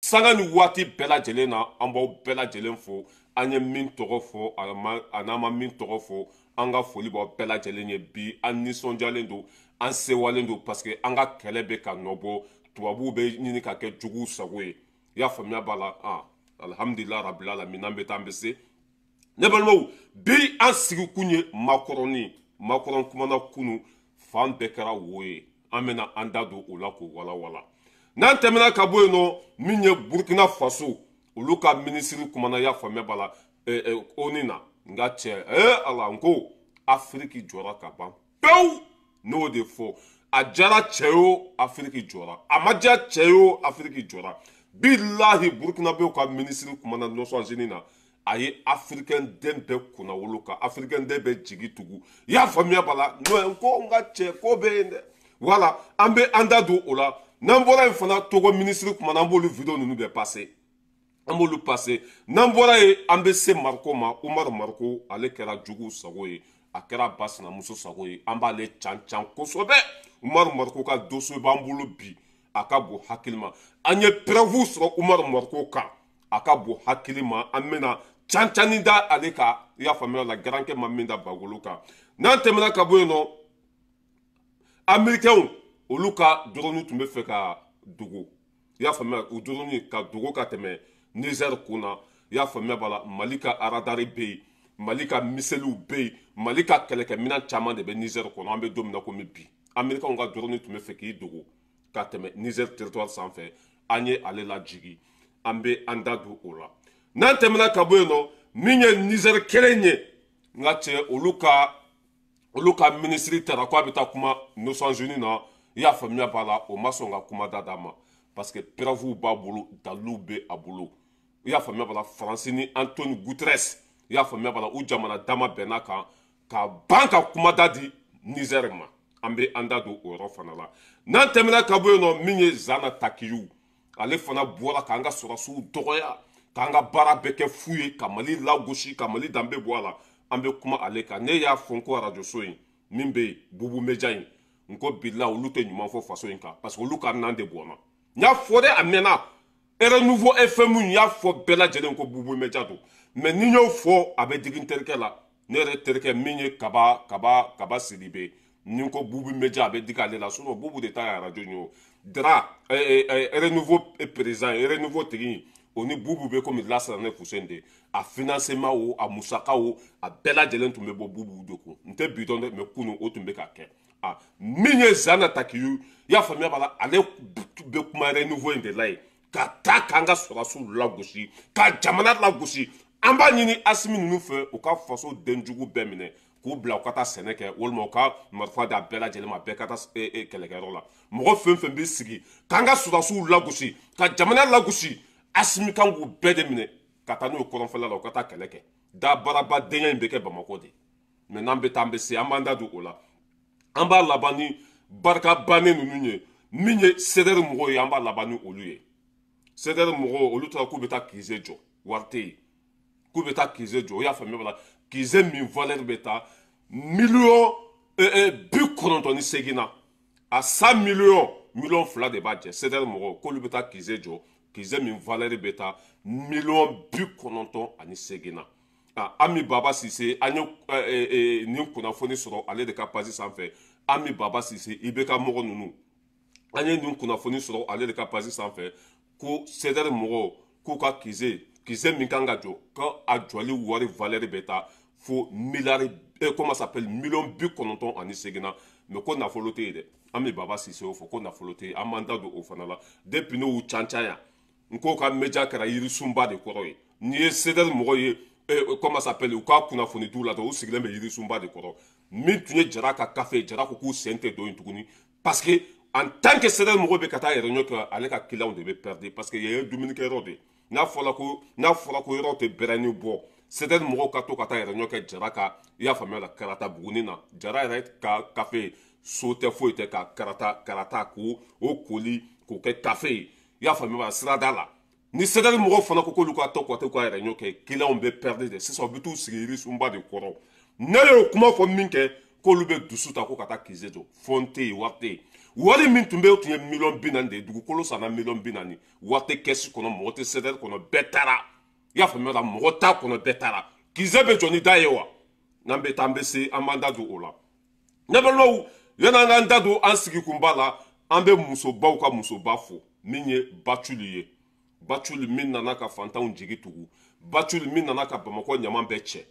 Sanga ni waati bɛɛ lajɛlen na, an b'aw bɛɛ lajɛlen fo. An ye min tɔgɔ fɔ, a n'an ma min tɔgɔ fɔ, an ka foli b'aw bɛɛ lajɛlen ye bi. An nisɔndiyalen don, an sewalen don, parce que an ka kɛlɛ bɛ ka nɔ bɔ. Tubabuw bɛ ɲini ka kɛ juguw sago ye. I y'a faamuya b'a la. Ah, alhamdulilah rabbil alamin, an bɛ taa, an bɛ se. Ne balimaw, bi an sigikun ye Macron. Macron kumana kunu, fan bɛɛ kɛra wo ye. An bɛna an da don o la k'o walawala. N'an tɛmɛna ka bɔ yen nɔ, min ye Burkina Faso, olu ka minisiri kumana, y'a faamuya b'a la, ONU na. N ka cɛ, ala n ko Afiriki jɔra ka ban pewu. N'o de fɔ, a diyara cɛ o, Afiriki jɔra. A ma diya cɛ o, Afiriki jɔra. Bilahi, Burukinabew ka minisiri kumana Nations Unies na, a ye afirikɛn den bɛɛ kunna wolo, ka afirikɛn den bɛɛ jigi tugu. I y'a faamuya b'a la. N'o n ko n ka cɛ, ko bɛ yen dɛ. Wala an bɛ an da don o la. N'an bɔra yen fana, Togo minisiri kumana, an b'olu vidéo ninnu bɛɛ passer, an b'olu passer. N'an bɔra yen, an bɛ se Mariko ma. Umaru Mariko, ale kɛra juguw sago ye, a kɛra ba sinamuso sago ye. An b'ale can can kosɛbɛ. Umaru Mariko ka dossier b'an bolo bi, a ka bon hakili ma. An ye preuve sɔrɔ Umaru Mariko kan, a ka bon hakili ma. An bɛna can canni da ale kan, i y'a faamuya la, garankɛ ma min da bagolo kan. N'an tɛmɛna ka bɔ yen nɔ, Américains, olu ka drone tun bɛ fɛ ka dogo, i y'a faamuya, o drone ka dogo ka tɛmɛ Niger kun na. I y'a faamuya b'a la. Mali ka radar bɛ yen, Mali ka miseliw bɛ yen, Mali ka kɛlɛkɛminɛn caman de bɛ Niger kɔnɔ. An bɛ don min na komi bi, Américains ka drone tun bɛ fɛ k'i dogo ka tɛmɛ Niger territoire sanfɛ. An ye ale lajigi, an bɛ an da don o la. N'an tɛmɛna ka bɔ yen nɔ, min ye Niger kelen ye, n ka cɛ, olu ka minisiri taara ko a bɛ taa kuma Nations Unies na, i y'a faamuya b'a la, o ma sɔn ka kuma da d'a ma, parce que preuve b'a bolo, daliluw bɛ a bolo. I y'a faamuya b'a la. Faransi ni Antonio Guterres, i y'a faamuya b'a la, u jamana dama bɛnna kan ka ban ka kuma da di Niger ma. An bɛ an da don o yɔrɔ fana la. N'an tɛmɛna ka bɔ yen nɔ, min ye Zana Takiyu, ale fana bɔra k'an ka sɔrɔsiw dɔgɔya, k'an ka baara bɛɛ kɛ fu ye, ka Mali lagosi, ka Mali danbe bɔ a la. An bɛ kuma ale kan. Ne y'a fɔ n ko arajoso in min bɛ yen, Bubu Meja in, n ko bila olu tɛ ɲuman fɔ faso in kan, parce que olu ka nan de bɔnna. N y'a fɔ dɛ, a mɛnna. Renouveau FM, n y'a fɔ bɛɛ lajɛlen ko Bubu Meja don. Mais ni n y'o fɔ, a bɛ digi n terikɛ la. Ne yɛrɛ terikɛ min ye Kaba Sidibe, ni n ko Bubu Meja, a bɛ digi ale la. Sinon Bubu de ta ye arajo in ye. O Dra Renouveau président, Renouveau tigi, o ni Bubu bɛ komi Lasana ne Fuseni de. A financement o, a musaka o, a bɛɛ lajɛlen tun bɛ bɔ Bubu de kun. N tɛ bi dɔn dɛ, mais kunun o tun bɛ ka kɛ. A min ye Zana Takiyu, i y'a faamuya b'a la, ale bɛ kuma Renouveau in de la yen, ka taa k'an ka sɔrɔsiw lagosi, ka jamana lagosi. An b'a ɲini Asimi ninnu fɛ, u ka faso denjugu bɛɛ minɛ k'u bila u ka taa sɛnɛ kɛ, walima u ka marifa d'a bɛɛ lajɛlen ma, bɛɛ ka taa kɛlɛkɛyɔrɔ la. Mɔgɔ fɛn fɛn bɛ sigi k'an ka sɔrɔsiw lagosi, ka jamana lagosi, Asimi kan k'u bɛɛ de minɛ ka taa n'u ye kɔrɔnfɛla la, u ka taa kɛlɛ kɛ. Dabaraba denkɛ in bɛ kɛ Bamakɔ de. Mais n'an bɛ taa, an bɛ se, an b'an da don o la. An b'a laban ni barika bannen ninnu ye. Min ye CDR mɔgɔw ye, an b'a laban ni olu ye. CDR mɔgɔw, olu taara k'u bɛ taa QG jɔ, wari tɛ yen. K'u bɛ taa QG jɔ, o y'a faamuya b'a la, QG min valeur bɛ taa miliyɔn 98 na, a 100 miliyɔn, miliyɔn 2 de b'a jɛ. CDR mɔgɔw k'olu bɛ taa QG jɔ, QG min valeur bɛ taa miliyɔn 98 na. Ami Baba Sise, an ye nin kunnafoni sɔrɔ ale de ka page sanfɛ. Ami Baba Sise, i bɛ ka mɔgɔ ninnu, an ye nin kunnafoni sɔrɔ ale de ka page sanfɛ ko CDR mɔgɔw k'u ka QG, QG min kan ka jɔ, ko a jɔli wari valeur bɛ taa fo miliyari, comment ça s'appelle, miliyɔn 98 na. Mais ko nafolo tɛ yen dɛ. Ami Baba Sise y'o fɔ ko nafolo tɛ yen. An b'an da don o fana la. Depuis ne y'u can can yan, n ko ka média kɛra yirisunba de kɔrɔ ye. N'i ye CDR mɔgɔ ye, comment ça s'appelle, u ka kunnafoni diw la dɔrɔn, u sigilen bɛ yirisunba de kɔrɔ. Min tun ye Jara ka kafe, Jara ko k'u sen tɛ don yen tuguni, parce que en tant que CDR mɔgɔ bɛ ka taa réunion kɛ, ale ka client de bɛ perdre, parce que yen ye dumunikɛyɔrɔ de ye. N'a fɔra ko yɔrɔ tɛ bɛrɛni bɔ, CDR mɔgɔw ka to ka taa réunion kɛ Jara ka, i y'a faamuya la, Karata Buguni na, Jara yɛrɛ ka kafe so tɛ foyi tɛ, ka karata k'o o koli k'o kɛ kafe ye, i y'a faamuya la, sirada la. Ni CDR mɔgɔw fana ko k'olu ka to ka t'u ka réunion kɛ, clients bɛ perdre de. Sisan u bɛ t'u sigi yirisunba de kɔrɔ. Ne y'o kuma fɔ min kɛ, k'olu bɛ dusu ta ko ka taa QG jɔ, fɔn tɛ yen, wari tɛ yen. Wari min tun bɛ yen, o tun ye miliyɔn 40 de ye. Dugukolo sanna miliyɔn 40. Wari tɛ kɛsi kɔnɔ, mɔgɔ tɛ CDR kɔnɔ, bɛɛ taara. I y'a faamuya la, mɔgɔ t'a kɔnɔ, bɛɛ taara. Kisɛ bɛ jɔ ni da ye wa? N'an bɛ taa, an bɛ se, an b'an da don o la. Ne balimaw, yan'an k'an da don an sigikunba la, an bɛ musobaw ka musoba fo, min ye Baculi ye. Baculi min nana ka fantanw jigi tugu, Baculi min nana ka Bamakɔ ɲaman bɛɛ cɛ,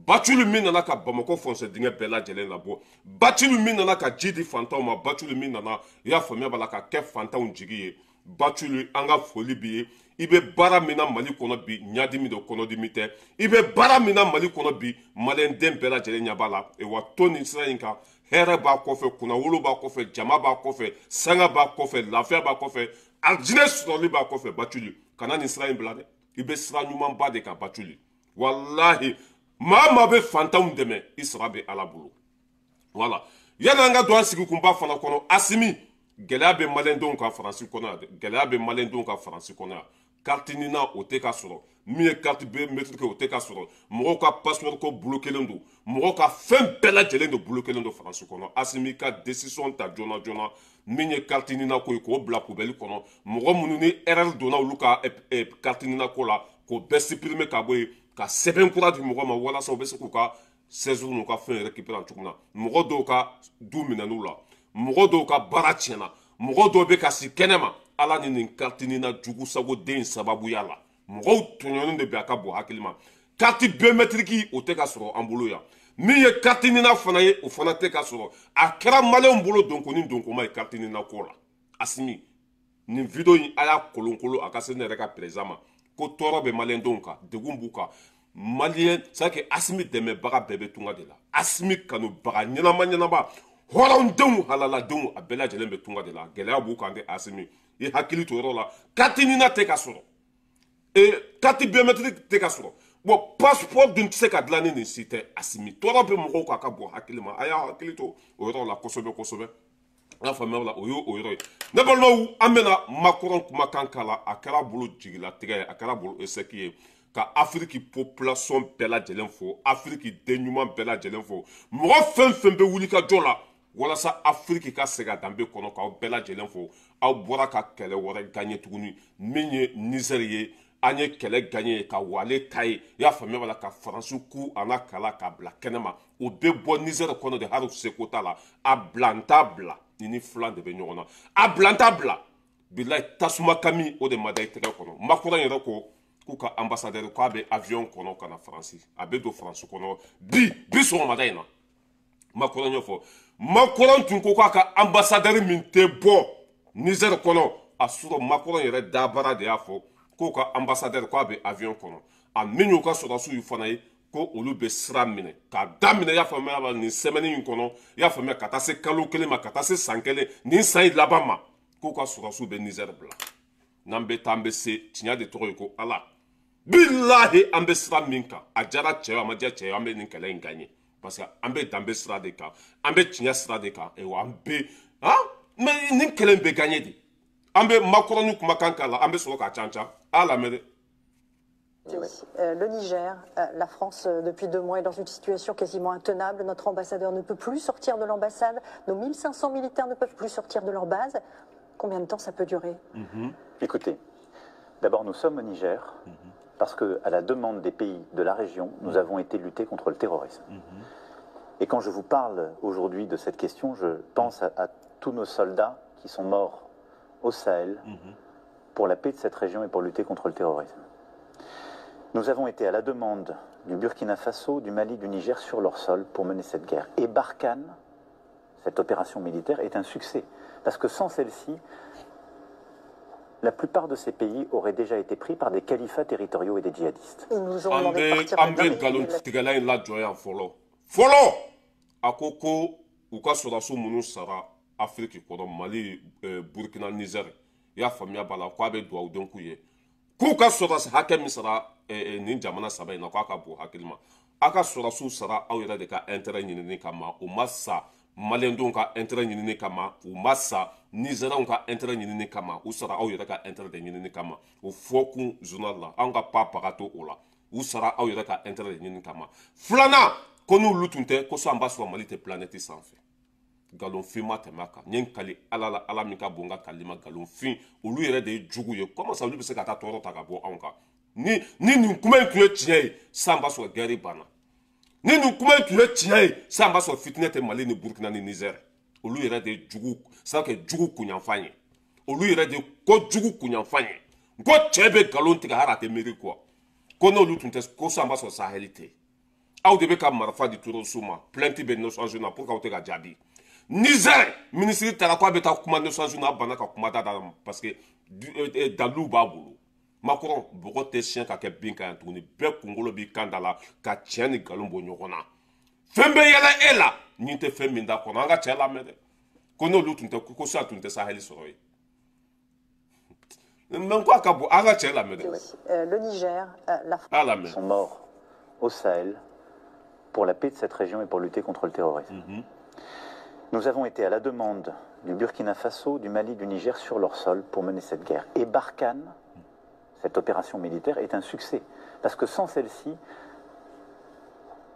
Baculi min nana ka Bamakɔ fɔnsɛ dingɛ bɛɛ lajɛlen labɔ, Baculi min nana ka ji di fantanw ma, Baculi min nana, i y'a faamuya b'a la, ka kɛ fantanw jigi ye. Baculi, an ka foli b'i ye. I bɛ baara min na Mali kɔnɔ bi, ɲadimi don, kɔnɔdimi tɛ. I bɛ baara min na Mali kɔnɔ bi, maliyɛnden bɛɛ lajɛlen ɲɛ b'a la. Wa to nin sira in kan, hɛrɛ b'a kɔfɛ, kunnawolo b'a kɔfɛ, jama b'a kɔfɛ, sanga b'a kɔfɛ, lafiya b'a kɔfɛ, alijinɛ sɔrɔli b'a kɔfɛ. Baculi, kana nin sira in bila dɛ, i bɛ sira ɲumanba de kan. Baculi, walahi, maa maa bɛ fantanw dɛmɛ, i sara bɛ Ala bolo. Wala yanni an ka don an sigikunba fana kɔnɔ, Asimi, gɛlɛya bɛ maliyɛndenw ka Faransi kɔnɔ yan dɛ. Gɛlɛya bɛ maliyɛndenw ka Faransi kɔnɔ yan. Carte NINA, o tɛ ka sɔrɔ. Min ye carte biométrique, o tɛ ka sɔrɔ. Mɔgɔw ka passeport ko bloquélen don, mɔgɔw ka fɛn bɛɛ lajɛlen de bloquélen don Faransi kɔnɔ. Asimi ka décision ta joona joona, min ye carte NINA ko ye, k'o bila poubelle kɔnɔ. Mɔgɔ minnu ni erreur donna olu ka carte NINA ko la, k'o bɛɛ supprimer ka bɔ yen, ka sɛbɛn kura di mɔgɔ ma, walasa u bɛ se k'u ka séjour n'u ka fɛn récupérer cogo min na. Mɔgɔ dɔw ka du minɛn'u la, mɔgɔ dɔw ka baara tiɲɛna, mɔgɔ dɔw bɛ ka si kɛnɛ ma. Ala ni nin carte NINA jugu sagoden sababuya la, mɔgɔw tɔɲɔnen de bɛ a ka bon hakili ma. Carte biométrique, o tɛ ka sɔrɔ an bolo yan. Min ye carte NINA fana ye, o fana tɛ ka sɔrɔ. A kɛra maliyɛnw bolo donko ni donkoma ye carte NINA ko la. Asimi, nin vidéo in, a y'a kolonkolo a ka se ne yɛrɛ ka président ma, ko tɔɔrɔ bɛ maliyɛndenw kan, degun b'u kan. Maliyɛn, c'est à dire que Asimi dɛmɛbaga bɛɛ bɛ tunga de la. Asimi kanubaga ɲɛnama ɲɛnama, hɔrɔndenw, halaladenw, a bɛɛ lajɛlen bɛ tunga de la. Gɛlɛya b'u kan dɛ. Asimi, i hakili to yɔrɔ la. Carte NINA tɛ ka sɔrɔ, carte biométrique tɛ ka sɔrɔ. Bon, passeport dun tɛ se ka dilan ni nin si tɛ. Asimi, tɔɔrɔ bɛ mɔgɔw kan, ka bɔ hakili ma. A y'a hakili to o yɔrɔ la kosɛbɛ kosɛbɛ. An y'a faamuya la, o y'o o yɔrɔ ye. Ne balimaw, an bɛna Macron kumakan k'a. A kɛra bolo jigilatigɛ ye, a kɛra bolo échec ye, ka Afiriki population bɛɛ lajɛlen fo, Afiriki den ɲuman bɛɛ lajɛlen fo, mɔgɔ fɛn fɛn bɛ wuli ka jɔ la walasa Afiriki ka segin a danbe kɔnɔ, k'aw bɛɛ lajɛlen fo. Aw bɔra ka kɛlɛ wɛrɛ gagner tuguni, min ye Niger ye. An ye kɛlɛ gagner ka wale ta ye, i y'a faamuya b'a la, ka Faransi ku a n'a kala k'a bila kɛnɛma. O bɛ bɔ Niger kɔnɔ de, hali seko t'a la. A bila n t'a bila, ni ni filan de bɛ ɲɔgɔn na. A bila n t'a bila, bilayi, tasuma kami o de ma da i tɛgɛ kɔnɔ. Macron yɛrɛ ko k'u ka ambassadeur k'a bɛ avion kɔnɔ ka na Faransi, a bɛ don Faransi kɔnɔ bi bi sɔgɔmada in na. Macron y'o fɔ. Macron tun ko k'a ka ambassadeur min tɛ bɔ Niger kɔnɔ, a sɔrɔ Macron yɛrɛ dabara de y'a fɔ k'o ka ambassadeur k'a bɛ avion kɔnɔ. A min y'u ka sɔrɔdasiw fana ye, ko olu bɛ sira minɛ k'a daminɛ, i y'a faamuya la, nin semaine in kɔnɔ, i y'a faamuya, ka taa se kalo 1 ma, ka taa se san 1, nin san in laban ma, k'u ka sɔrɔdasiw bɛ Niger bila. N'an bɛ taa, an bɛ se. Tiɲɛ de tɔgɔ ye ko Ala. Bilahi, an bɛ sira min kan, a diyara cɛ ye, a ma diya cɛ ye, an bɛ nin kɛlɛ in gagner, parce que an bɛ danbe sira de kan, an bɛ tiɲɛ sira de kan. Ayiwa, an bɛ han, mais nin kɛlɛ in bɛ gagner de. An bɛ Macron ni kumakan k'a la, an bɛ sɔrɔ k'a can can a lamɛn dɛ. Le Niger, la France, depuis 2 mois, est dans une situation quasiment intenable. Notre ambassadeur ne peut plus sortir de l'ambassade. Nos 1500 militaires ne peuvent plus sortir de leur base. Combien de temps ça peut durer? Écoutez, d'abord nous sommes au Niger parce que, à la demande des pays de la région, nous avons été lutter contre le terrorisme. Et quand je vous parle aujourd'hui de cette question, je pense à tous nos soldats qui sont morts au Sahel pour la paix de cette région et pour lutter contre le terrorisme. Nous avons été à la demande du Burkina Faso, du Mali, du Niger sur leur sol pour mener cette guerre. Et Barkhane, cette opération militaire, est un succès. Parce que sans celle-ci, la plupart de ces pays auraient déjà été pris par des califats territoriaux et des djihadistes. Ils nous ont An demandé de bɛ partir an bɛ maintenant. nkalon tigɛla in lajɔ yan fɔlɔ fɔlɔ. A ko ko u ka sɔrɔdasiw minnu sara Afiriki kɔnɔ, Mali, Burkina, Niger, i y'a faamuya b'a la, k'a bɛ dugawu k'u ye, k'u ka sɔrɔdasi hakɛ min sara nin jamana saba in na, k'a ka bon hakili ma. A ka sɔrɔdasiw sara aw yɛrɛ de ka intérêt ɲinini kama. U ma sa maliyɛndenw ka intérêt ɲinini kama, u ma sa nizɛriw ka intérêt ɲinini kama, u sara aw yɛrɛ ka intérêt de ɲinini kama. O fɔ kun journal la, anw ka pa paga to o la. U sara aw yɛrɛ ka intérêt de ɲinini kama. Filanan, ko n'olu tun tɛ, ko sisan b'a sɔrɔ Mali tɛ planète sanfɛ. Nkalonfin ma tɛmɛ a kan. N ye n kali Ala la, Ala min ka bon n ka kalili ma, nkalonfin olu yɛrɛ de ye jugu ye. Comment ça olu bɛ se ka taa tɔɔrɔ ta ka bɔ anw kan? Ni nin kuma in tun ye tiɲɛ ye, san b'a sɔrɔ guerre banna. Ni nin kuma in tun ye tiɲɛ ye, san b'a sɔrɔ fitinɛ tɛ Mali ni Burukina ni Niger. Olu yɛrɛ de ye jugu, c'est que jugu kunyanfan ye. Olu yɛrɛ de ye ko jugu kunyanfan ye. N ko cɛ bɛ nkalon tigɛ hali a tɛ miiri quoi. Ko n'olu tun tɛ, ko san b'a sɔrɔ Sahel tɛ. Aw de bɛ ka marifa di terroristes ma, plainte bɛ Nations Unies na pour que aw tɛ ka jaabi. Niger ministre taara k'a bɛ taa kuma Nations Unies, a banna ka kuma da ma parce que daliluw b'a bolo. Macron bɔgɔ tɛ siɲɛ ka kɛ bin kan yan tuguni, bɛɛ kunkolo b'i kan da la ka tiɲɛ ni nkalon bɔ ɲɔgɔn na. Fɛn bɛ yɛlɛ e la nin tɛ fɛn min da kɔnɔ, an ka cɛ lamɛn dɛ. Ko n'olu tun tɛ, ko sisan tun tɛ Sahel sɔrɔ yen. Mais ko a ka bon, an ka cɛ lamɛn dɛ. Le Niger, la France. Sont morts au Sahel pour la paix de cette région et pour lutter contre le terrorisme. Nous avons été à la demande du Burkina Faso, du Mali, du Niger sur leur sol pour mener cette guerre. Et Barkhane, cette opération militaire, est un succès. Parce que sans celle-ci,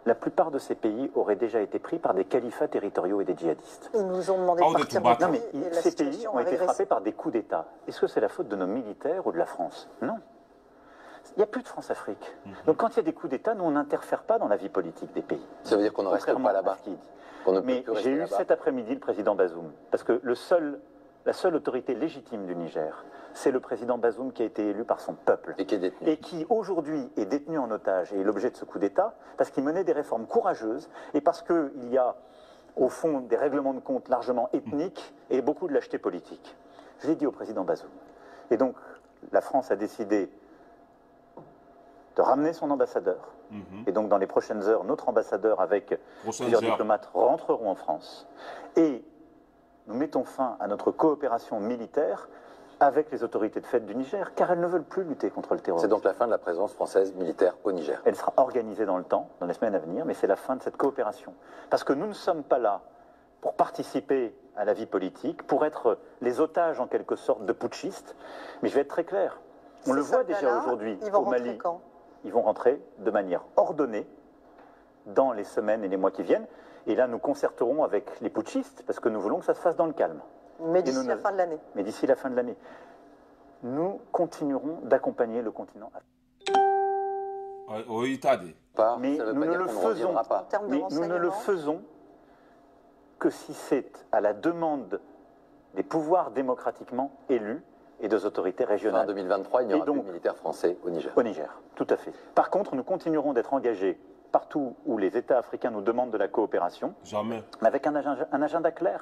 la plupart de ces pays auraient déjà été pris par des califats territoriaux et des djihadistes. Ils nous ont demandé de partir. Non mais ces pays ont été frappés par des coups d'État. Est-ce que c'est la faute de nos militaires ou de la France? Non. Il n'y a plus de France-Afrique. Donc quand il y a des coups d'État, nous, on n'interfère pas dans la vie politique des pays. Ça veut dire qu'on ne reste pas là-bas. Mais j'ai eu cet après-midi le président Bazoum, parce que la seule autorité légitime du Niger, c'est le président Bazoum qui a été élu par son peuple. Et qui est détenu. Et qui aujourd'hui est détenu en otage et est l'objet de ce coup d'État, parce qu'il menait des réformes courageuses et parce qu'il y a, au fond, des règlements de compte largement ethniques et beaucoup de lâcheté politique. Je l'ai dit au président Bazoum. Et donc, la France a décidé de ramener son ambassadeur. Et donc, dans les prochaines heures, notre ambassadeur avec plusieurs diplomates rentreront en France. Et nous mettons fin à notre coopération militaire avec les autorités de fait du Niger, car elles ne veulent plus lutter contre le terrorisme. C'est donc la fin de la présence française militaire au Niger. Elle sera organisée dans le temps, dans les semaines à venir, mais c'est la fin de cette coopération. Parce que nous ne sommes pas là pour participer à la vie politique, pour être les otages en quelque sorte de putschistes. Mais je vais être très clair, on le voit déjà aujourd'hui au Mali. Ils vont rentrer de manière ordonnée dans les semaines et les mois qui viennent. Et là, nous concerterons avec les putschistes, parce que nous voulons que ça se fasse dans le calme. Mais d'ici la fin de l'année. Mais d'ici la fin de l'année. Nous continuerons d'accompagner le continent. Mais nous ne le faisons pas. Mais nous ne le faisons que si c'est à la demande des pouvoirs démocratiquement élus et des autorités régionales. Fin 2023, il n'y aura plus de militaires français au Niger. Au Niger, tout à fait. Par contre, nous continuerons d'être engagés partout où les États africains nous demandent de la coopération. Jamais. Mais avec un agenda clair.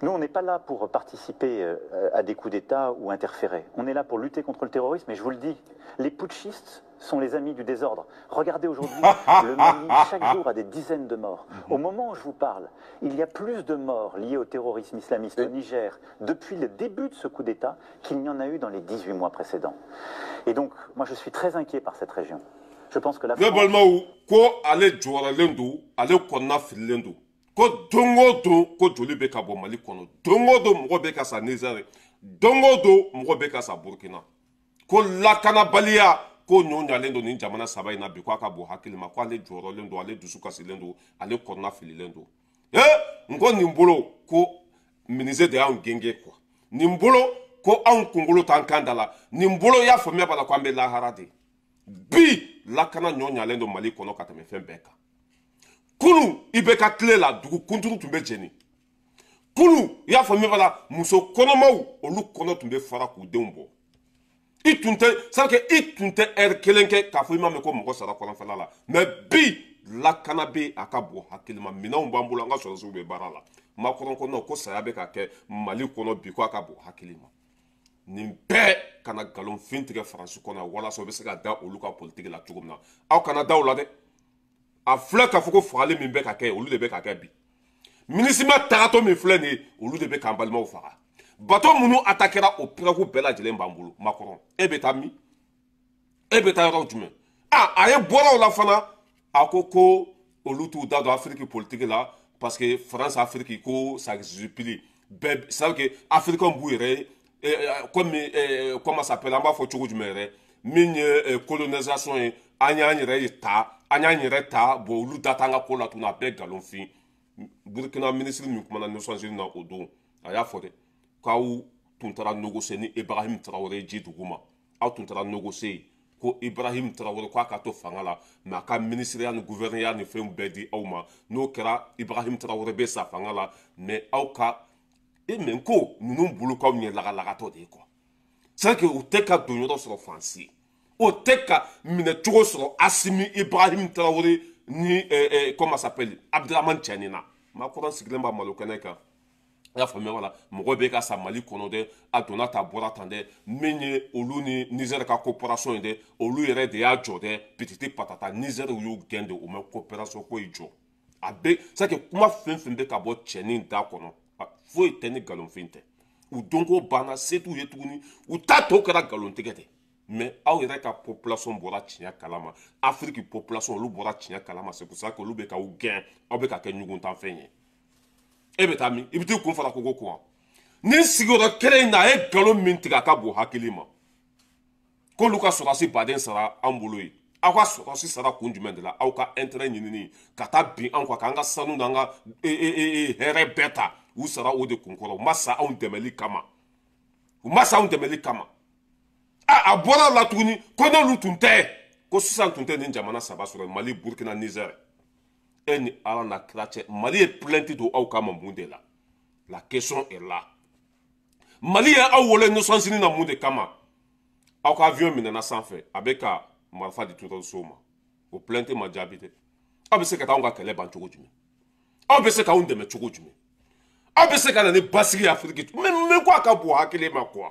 Nous, on n'est pas là pour participer à des coups d'État ou interférer. On est là pour lutter contre le terrorisme. Et je vous le dis, les putschistes sont les amis du désordre. Regardez aujourd'hui, le Mali, chaque jour, a des dizaines de morts. Au moment où je vous parle, il y a plus de morts liées au terrorisme islamiste au Niger depuis le début de ce coup d'État qu'il n'y en a eu dans les 18 mois précédents. Et donc, moi, je suis très inquiet par cette région. Je pense que la France... Ne balimaw ko ale jɔrɔlen don, ale kɔnɔna fililen don, ko don o don ko joli bɛ ka bɔ Mali kɔnɔ, don o don mɔgɔ bɛ ka sa Niger, don o don mɔgɔ bɛ ka sa Burkina, ko lakanabaliya ko ɲɔ ɲalen don nin jamana saba in na bi, ko a ka bon hakili ma, ko ale jɔrɔlen don, ale dusu kasilen don, ale kɔnɔna fililen don. N ko nin bolo ko ministre de y'anw genge quoi, nin bolo ko anw kunkolo t'an kan da la, nin bolo y'a faamuya b'a la ko an bɛ lahara de. Bi lakana ɲɔ ɲalen don Mali kɔnɔ ka tɛmɛ fɛn bɛɛ kan. Kunu i bɛ ka tile la dugu kunturu tun bɛ jeni. Kunu i y'a faamuya b'a la muso kɔnɔmaw olu kɔnɔ tun bɛ fara k'u denw bɔ. I tun tɛ c'est que i tun tɛ ɛri kelen kɛ k'a fɔ i m'a mɛn ko mɔgɔ sara kɔnɔfɛla la. Mais bi lakana bɛ a ka bon hakili ma, minɛnw b'an bolo, an ka sɔrɔdasiw bɛ baara la. Macron ko non ko saya bɛ ka kɛ Mali kɔnɔ bi ko a ka bon hakili ma. Nin bɛɛ kana nkalonfin tigɛ Faransi kɔnɔ walasa u bɛ se ka da olu ka politique la cogo min na. Aw kana da o la dɛ. A filɛ k'a fɔ ko fagali min bɛ ka kɛ olu de bɛ ka kɛ bi. MINUSMA tagatɔ min filɛ nin ye olu de bɛ k'an balimaw faga. Bateau minnu attaquera o preuve bɛɛ lajɛlen b'an bolo. Macron e bɛ taa min? E bɛ taa yɔrɔ jumɛn? A ye bɔra o la fana a ko ko olu t'u da don Afrique politique la parce que France Afrique ko ça existe plus. Bɛɛ c'est à dire que Africains b'u yɛrɛ ye. Comme comment ça s'appelle, an b'a fɔ cogo jumɛn yɛrɛ min ye colonisation ye, an y'an yɛrɛ ta, an y'an yɛrɛ ta, bon olu da t'an ka ko la tuguni, a bɛɛ nkalonfin. Burkina ministre min kumana Nations Unies na o don, a y'a fɔ dɛ k'aw tun taara négocier ni Ibrahim Traoré ji dugu ma, aw tun taara négocier ko Ibrahim Traoré k'a ka to fanga la, mais a ka ministériya ni gouvernement ni fɛnw bɛɛ di aw ma. N'o kɛra, Ibrahim Traoré bɛ sa fanga la, mais aw ka e mais ko ninnu bolo k'aw ɲɛ lagalagatɔ de ye quoi. C'est que u tɛ ka don yɔrɔ sɔrɔ fan si, o tɛ ka minɛ cogo sɔrɔ Assimi Ibrahim Traoré ni comment s'appelle, Abdramane Tiani na. Macron sigilen b'a malo kɛnɛ kan, i y'a faamuya? Wala mɔgɔ bɛ ka sa Mali kɔnɔ dɛ, a donna ta bɔra tan dɛ. Min ye olu ni Niger ka coopération ye dɛ, olu yɛrɛ de y'a jɔ dɛ, pititi patata. Niger y'u gɛn de, u ma coopération ko in jɔ. A bɛ c'est que kuma fɛn fɛn bɛ ka bɔ cɛnin da kɔnɔ, foyi tɛ ni nkalonfin tɛ. U donko banna, se t'u ye tuguni, u ta tɔ kɛra nkalontigɛ de. Mais aw yɛrɛ ka population bɔra tiɲɛ kalama, Afrique population olu bɔra tiɲɛ kalama. C'est pour ça que olu bɛ k'aw gɛn, aw bɛ ka kɛ ɲuguntanfɛn ye. E bɛ taa min? I bɛ t'i kun fara kogo kun wa? Ni sigiyɔrɔ kelen in na, a ye nkalon min tigɛ, a ka bon hakili ma k'olu ka sɔrɔdasi baden sara an bolo ye. Aw ka sɔrɔdasi sara kun jumɛn de la? Aw ka intérêt ɲinini ka taa bin anw kan, k'an ka sanu n'an ka hɛrɛ bɛɛ ta. U sara o de kun kɔrɔ, u ma sa anw dɛmɛli kama, u ma sa anw dɛmɛli kama. A bɔra la tuguni ko n'olu tun tɛ, ko sisan tun tɛ nin jamana saba sɔrɔ: Mali, Burkina, Niger. E ni Ala na kira cɛ, Mali ye plainte don aw kama mun de la? La question est là. Mali ye aw wele Nations Unies na mun de kama? Aw ka avion minɛna sanfɛ, a bɛ ka marifa di terroriste ma, o plainte ma jaabi dɛ. Aw bɛ se ka taa anw ka kɛlɛ ban cogo jumɛn? Aw bɛ se k'anw dɛmɛ cogo jumɛn? Aw bɛ se ka na ni basigi ye Afiriki? Mais ko a ka bon hakili ma quoi,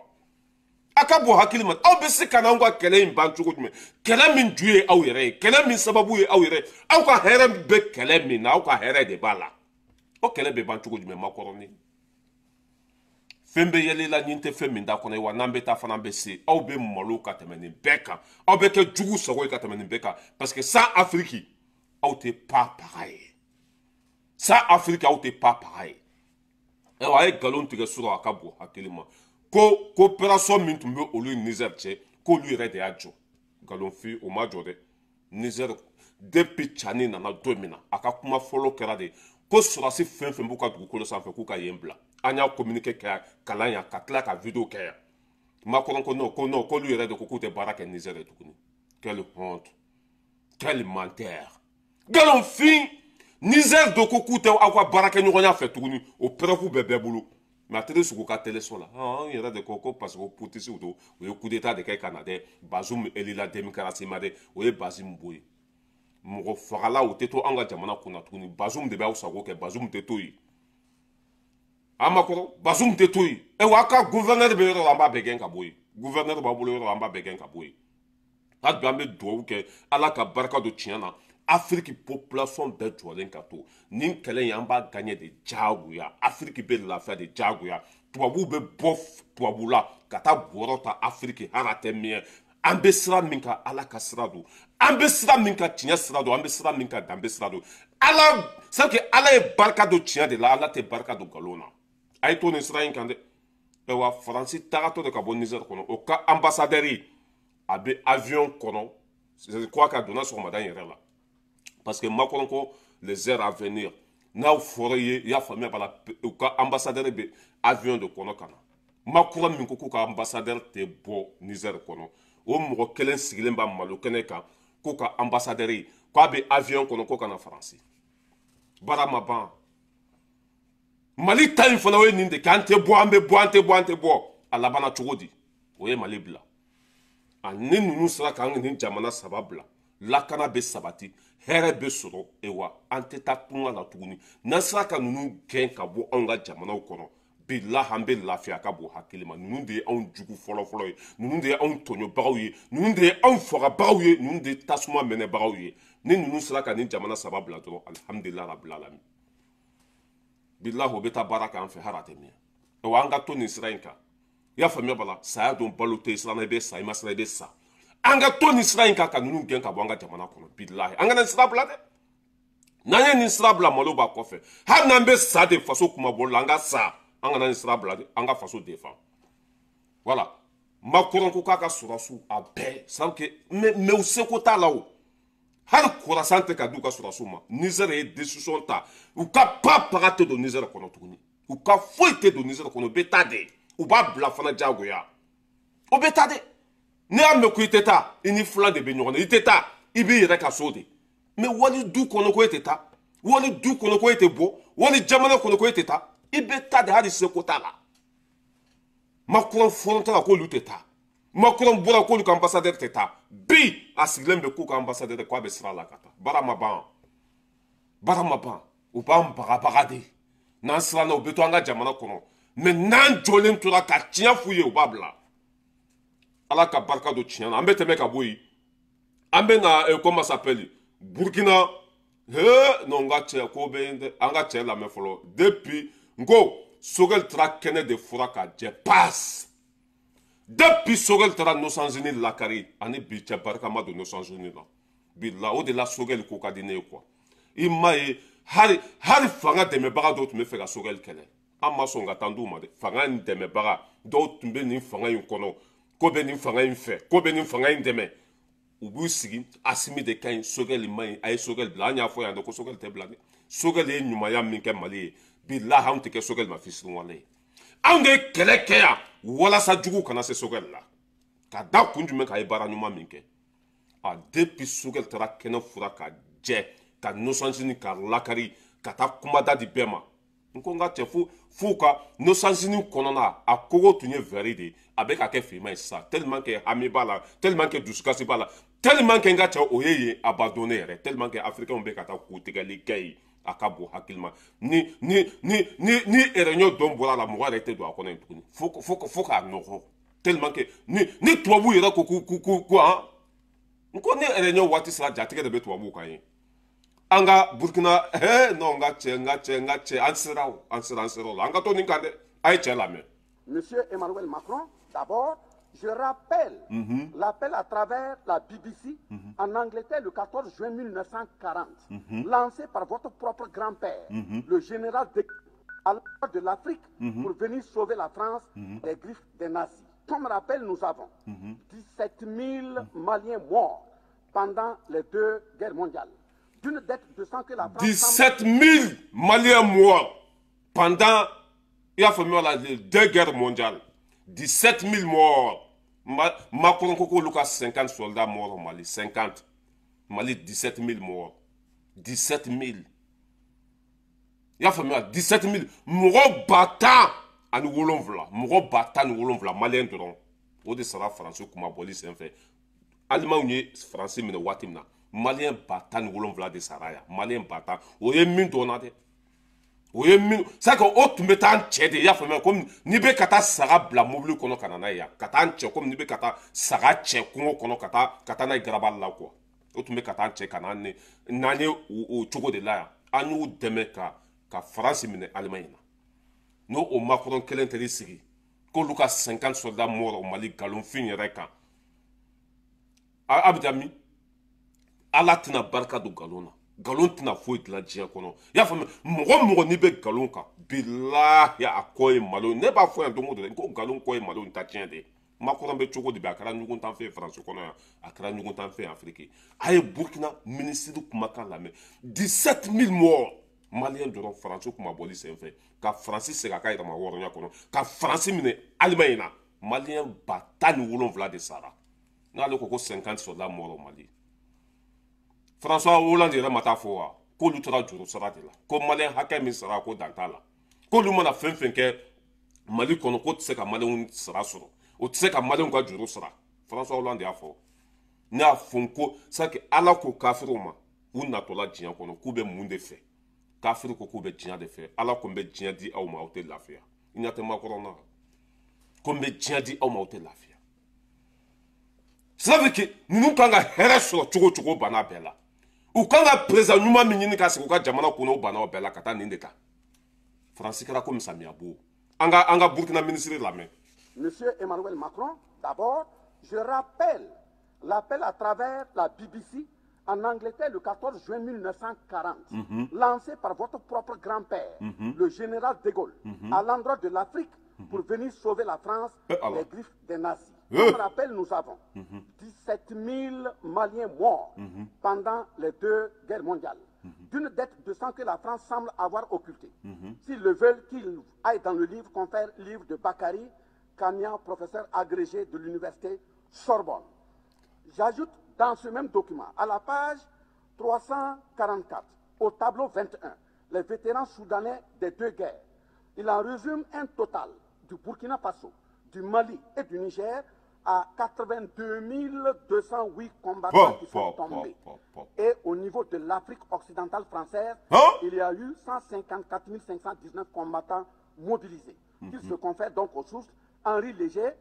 a ka bon hakili ma. Aw bɛ se ka n'anw ka kɛlɛ in ban cogo jumɛn? Kɛlɛ min ju ye aw yɛrɛ ye, kɛlɛ min sababu ye aw yɛrɛ ye, aw ka hɛrɛ bɛ kɛlɛ min na, aw ka hɛrɛ de b'a la. O kɛlɛ bɛ ban cogo jumɛn? Makɔrɔni fɛn bɛ yɛlɛ la, ɲin tɛ fɛn min da kɔnɔ wa. N'an bɛ taa fana, bɛ se aw bɛ malo ka tɛmɛ nin bɛɛ kan, aw bɛ kɛ jugu sago ye ka tɛmɛ nin bɛɛ kan, parce que sans Afrique aw tɛ pa paga ye, sans Afrique aw tɛ pa paga ye. Ayiwa, a ye nkalon tigɛ sɔrɔ, a ka bon hakili ma ko coopération min tun bɛ olu ni Niger cɛ, k'olu yɛrɛ de y'a jɔ. Nkalonfin, o ma jɔ dɛ. Niger, depuis Tiani nana don min na, a ka kuma fɔlɔ kɛra de ko sɔrɔdasi fɛn fɛn b'u ka dugukolo sanfɛ, k'u ka yen bila. An y'a communiqué kɛ yan, kalan yan, ka tila ka vidéo kɛ yan. Macron ko non, ko non, k'olu yɛrɛ de ko k'u tɛ baara kɛ Niger ye tuguni. Quelle honte, quel menteur, nkalonfin! Niger do ko k'u tɛ aw ka baara kɛ ɲɔgɔnya fɛ tuguni, o preuve bɛɛ bɛɛ bolo. Mais a tɛ sogo ka teleso la, anw yɛrɛ de ko ko parce que putschistes don, u ye coup d'état de kɛ ka na dɛ. Bazoum élu la démocratie ma dɛ, o ye Bazoum bɔ yen. Mɔgɔ fagala, u tɛ to an ka jamana kunna tuguni. Bazoum de bɛ aw sago kɛ, Bazoum tɛ to yen. An ma kɔrɔ, Bazoum tɛ to yen. Ayiwa, aw ka gouverneur bɛ yɔrɔ la, an b'a bɛɛ gɛn ka bɔ yen. Gouverneur b'aw bolo yɔrɔ la, an b'a bɛɛ gɛn ka bɔ yen. Hali bi an bɛ dugawu kɛ, Ala ka barika don tiɲɛ na. Afiriki population bɛɛ jɔlen ka to nin kɛlɛ in, an b'a gagner de diyagoya. Afiriki bɛ lafiya de diyagoya. Tubabuw bɛ bɔ tubabu la ka taa bɔrɔ ta Afiriki, hali a tɛ mɛn. An bɛ sira min kan, Ala ka sira don. An bɛ sira min kan, tiɲɛ sira don. An bɛ sira min kan, danbe sira don. Ala c'est que Ala ye barika don tiɲɛ de la, Ala tɛ barika don nkalon na. A ye to nin sira in kan dɛ. Ayiwa, Faransi tagatɔ de ka bɔ Niger kɔnɔ, o ka ambassadeur a bɛ avion kɔnɔ, je crois qu'a donna sɔgɔmada in yɛrɛ la, parce que Macron ko les heures à venir n'aw fɔra i ye, i y'a faamuya b'a la, u ka ambassadeur bɛ avion de kɔnɔ ka na. Macron min ko k'u ka ambassadeur tɛ bɔ Niger kɔnɔ, o mɔgɔ kelen sigilen b'a malo kɛnɛ kan k'u ka ambassadeur ye k'a bɛ avion kɔnɔ ko ka na Faransi. Baara ma ban. Mali ta in fana, o ye nin de kɛ: an tɛ bɔ, an bɛ bɔ, an tɛ bɔ, an tɛ bɔ. A labanna cogo di? O ye Mali bila. Ani ninnu sera k'an nin jamana saba bila, lakana bɛ sabati, hɛrɛ bɛ sɔrɔ wa an tɛ taa tunga la tuguni. N'an sera ka ninnu gɛn ka bɔ anw ka jamanaw kɔnɔ, bilahi an bɛ lafiya ka bon hakili ma. Ninnu de ye anw jugu fɔlɔfɔlɔ ye, ninnu de ye anw tɔɲɔbagaw ye, ninnu de ye anw fagabagaw ye, ninnu de ye tasuma mɛnɛbagaw ye. Ni ninnu sera ka nin jamana saba bila dɔrɔn, alihamudulila rabil alamin, bilahi o bɛ taa baara kɛ an fɛ, hali a tɛ mɛn wa. An ka to nin sira in kan, i y'a faamuya bala. Saya don, balo tɛ siran na, i bɛ sa, i ma siran, i bɛ sa. An ka to nin sira in kan ka ninnu gɛn ka bɔ an ka jamana kɔnɔ. Bilahi an kana nin sira bila dɛ. N'an ye nin sira bila, malo b'a kɔfɛ. Hali n'an bɛ sa de faso kumabolo la, an ka sa. An kana nin sira bila dɛ, an ka faso défend. Voilà, Macron ko k'a ka sɔrɔdasiw a bɛɛ sans que mais u seko t'a la. O Hali Khorasan tɛ ka d'u ka sɔrɔdasiw ma. Niger ye décision ta, u ka pa paga tɛ don Niger kɔnɔ tuguni, u ka foyi tɛ don Niger kɔnɔ. U bɛ taa de, u b'a bila fana diyagoya, o bɛ taa de. N'i y'a mɛn ko i tɛ taa, i ni filan de bɛ ɲɔgɔn na. I tɛ taa, i b'i yɛrɛ ka so de. Mais wali du kɔnɔ ko e tɛ taa, wali du kɔnɔ ko e tɛ bɔ, wali jamana kɔnɔ ko e tɛ taa, i bɛ taa de, hali seko t'a la. Macron fɔlɔ la k'olu tɛ taa, Macron bɔra k'olu ka ambassadeur tɛ taa. Bi a sigilen bɛ k'u ka ambassadeur k'a bɛ sira la ka taa. Baara ma ban, baara ma ban. U b'an bagabaga de. N'an siranna, u bɛ to an ka jamana kɔnɔ. Mais n'an jɔlen tora ka tiɲɛ f'u ye, u b'a bila. Ala ka barika don tiɲɛ na. An bɛ tɛmɛ ka bɔ yen, an bɛ na, comment s'appelle, Burkina. He non, n ka cɛ ko bɛ yen dɛ. An ka cɛ lamɛn fɔlɔ. Depuis n ko Choguel taara kɛnɛ de fura ka jɛ passe. Depuis Choguel taara Nations Unies lakari, ani bi cɛ, barika ma don Nations Unies la bi la. O de la Choguel ko ka di ne ye quoi. I m'a ye, hali hali fanga dɛmɛbaga dɔw tun bɛ fɛ ka Choguel kɛlɛ, an ma sɔn ka taa d'u ma dɛ. Fanga in dɛmɛbaga dɔw tun bɛ nin fanga in kɔnɔ, ko bɛ nin fanga in fɛ, ko bɛ nin fanga in dɛmɛ, u b'u sigi: Assimi de ka ɲi, Choguel ma ɲi, a ye Choguel bila. An y'a fɔ yan dɛ ko Choguel tɛ bila dɛ. Choguel ye ɲumanya min kɛ Mali ye, bilahi, anw tɛ kɛ Choguel ma fisiriwale ye. Anw de ye kɛlɛ kɛ yan walasa juguw kana se Choguel la. Ka da kun jumɛn kan? A ye baara ɲuman min kɛ. A depuis Choguel taara kɛnɛ fura ka jɛ ka Nations Unies ka lakari ka taa kumada di bɛɛ ma, n ko n ka cɛ, fo f'u ka Nations Unies kɔnɔna a kogo tun ye verre de ye, a bɛ ka kɛ finman ye sisan, tellement que hami b'a la, tellement que dusukasi b'a la, tellement que n ka cɛ o ye yen abandonné yɛrɛ, tellement que africains bɛ ka taa kutigɛli kɛ yen. A ka bon hakili ma. Ni réunion dɔn bɔra a la, mɔgɔ yɛrɛ tɛ don a kɔnɔ yen tuguni, fo k'a nɔgɔ, tellement que ni tubabu yɛrɛ ko ko han, n ko ni réunion waati sera, jatigɛ de bɛ tubabuw kan ye. An ka Burkina, eh non, n ka cɛ, n ka cɛ, n ka cɛ, an sera o, an sera, an sera o la. An ka to nin kan dɛ. A ye cɛ lamɛn. Monsieur Emmanuel Macron, d'abord, je rappelle l'appel à travers la BBC en Angleterre le 14 juin 1940, lancé par votre propre grand-père, le général de à de l'Afrique, pour venir sauver la France des griffes des nazis. Comme rappel, nous avons 17 000 Maliens morts pendant les deux guerres mondiales. D'une dette de sang que la France 17 000 Maliens morts pendant, il a fallu les deux guerres mondiales. 17 000 morts. Macron ko k'olu ka 50 soldats morts au Mali. 50. Mali, 17 000 morts. 17 000. I y'a faamuya? 17 000. Mɔgɔ 17,000. Mɔgɔ 17,000 Malien dɔrɔn. O de sara Faransi kumabɔli senfɛ. Alimanw ye Faransi minɛ waati min na, Malien 17,000 de sara yan. Malien 10,000. O ye min dɔnna dɛ. O ye min, c'est que o tun bɛ taa an cɛ de. I y'a faamuya? Komi n'i bɛ ka taa saga bila mobili kɔnɔ ka na n'a ye yan, ka taa an cɛ, komi n'i bɛ ka taa saga cɛ kungo kɔnɔ ka taa n'a ye garabali la quoi. O tun bɛ ka taa an cɛ ka na ni n'an ye o cogo de la yan. An y'u dɛmɛ ka Faransi minɛ Allemagne na. N'o o Macron kelen tɛ sigi k'olu ka 50 soldats morts au Mali, nkalonfin yɛrɛ kan. A bɛ taa min? Ala tɛna barika don nkalon na. Nkalon tɛna foyi dilan diɲɛ kɔnɔ. I y'a faamuya? Mɔgɔ mɔgɔ n'i bɛ nkalon kan, bilahi, a kɔ ye malo. Ne b'a fɔ yan don o don, ko nkalon kɔ ye malo ta tiɲɛ de ye. Macron bɛ cogo di bi? A kɛra ɲugun tan fɛ Faransi kɔnɔ yan, a kɛra ɲugun tan fɛ Afiriki. A ye Burkina minisiri kumakan lamɛn. 17 000 morts Malien dɔrɔn, Faransi kumabɔli senfɛ, ka Faransi segin a ka yɛrɛma hɔrɔnya kɔnɔ, ka Faransi minɛ Allemagne na, Malien 17,000 de sara. N'ale ko ko 50 soldats morts au Mali, François Hollande yɛrɛ ma taa fɔ wa k'olu taara juru sara de la, ko Malien hakɛ min sara, ko dan t'a la, k'olu mana fɛn fɛn kɛ Mali kɔnɔ, ko tɛ se ka Malienw sara sɔrɔ, o tɛ se ka Malienw ka juru sara. François Hollande y'a fɔ. Ne y'a fɔ n ko c'est que Ala ko kafiriw ma u natɔla diɲɛ kɔnɔ k'u bɛ mun de fɛ? Kafiri ko k'u bɛ diɲɛ de fɛ. Ala ko n bɛ diɲɛ di aw ma, aw tɛ lafiya. I ɲɛ tɛ Macron na, ko n bɛ diɲɛ di aw ma, aw tɛ lafiya. Ça veut dire que ninnu kan ka hɛrɛ sɔrɔ cogo o cogo, banna bɛɛ la. U kan ka président ɲuman min ɲini ka sigi u ka jamana kɔnɔ, o banna o bɛɛ la ka taa nin de ta. Faransi kɛra komi samiya bo. An ka Burkina minisiri lamɛn. Monsieur Emmanuel Macron, d'abord, je rappelle l'appel à travers la BBC en Angleterre le 14 juin 1940, lancé par votre propre grand-père, le général de Gaulle, à l'endroit de l'Afrique pour venir sauver la France Eh, alors. des griffes des nazis. Comme rappel, nous avons 17 000 Maliens morts pendant les deux guerres mondiales, d'une dette de sang que la France semble avoir occultée. S'ils le veulent, qu'ils aillent dans le livre, confère livre de Bakary Kamian, professeur agrégé de l'université Sorbonne. J'ajoute dans ce même document, à la page 344, au tableau 21, les vétérans soudanais des deux guerres. Il en résume un total du Burkina Faso, du Mali et du Niger à 82 208 combattants qui sont tombés. Et au niveau de l'Afrique occidentale française, il y a eu 154 519 combattants mobilisés. Qui se confèrent donc aux sources Henri Léger,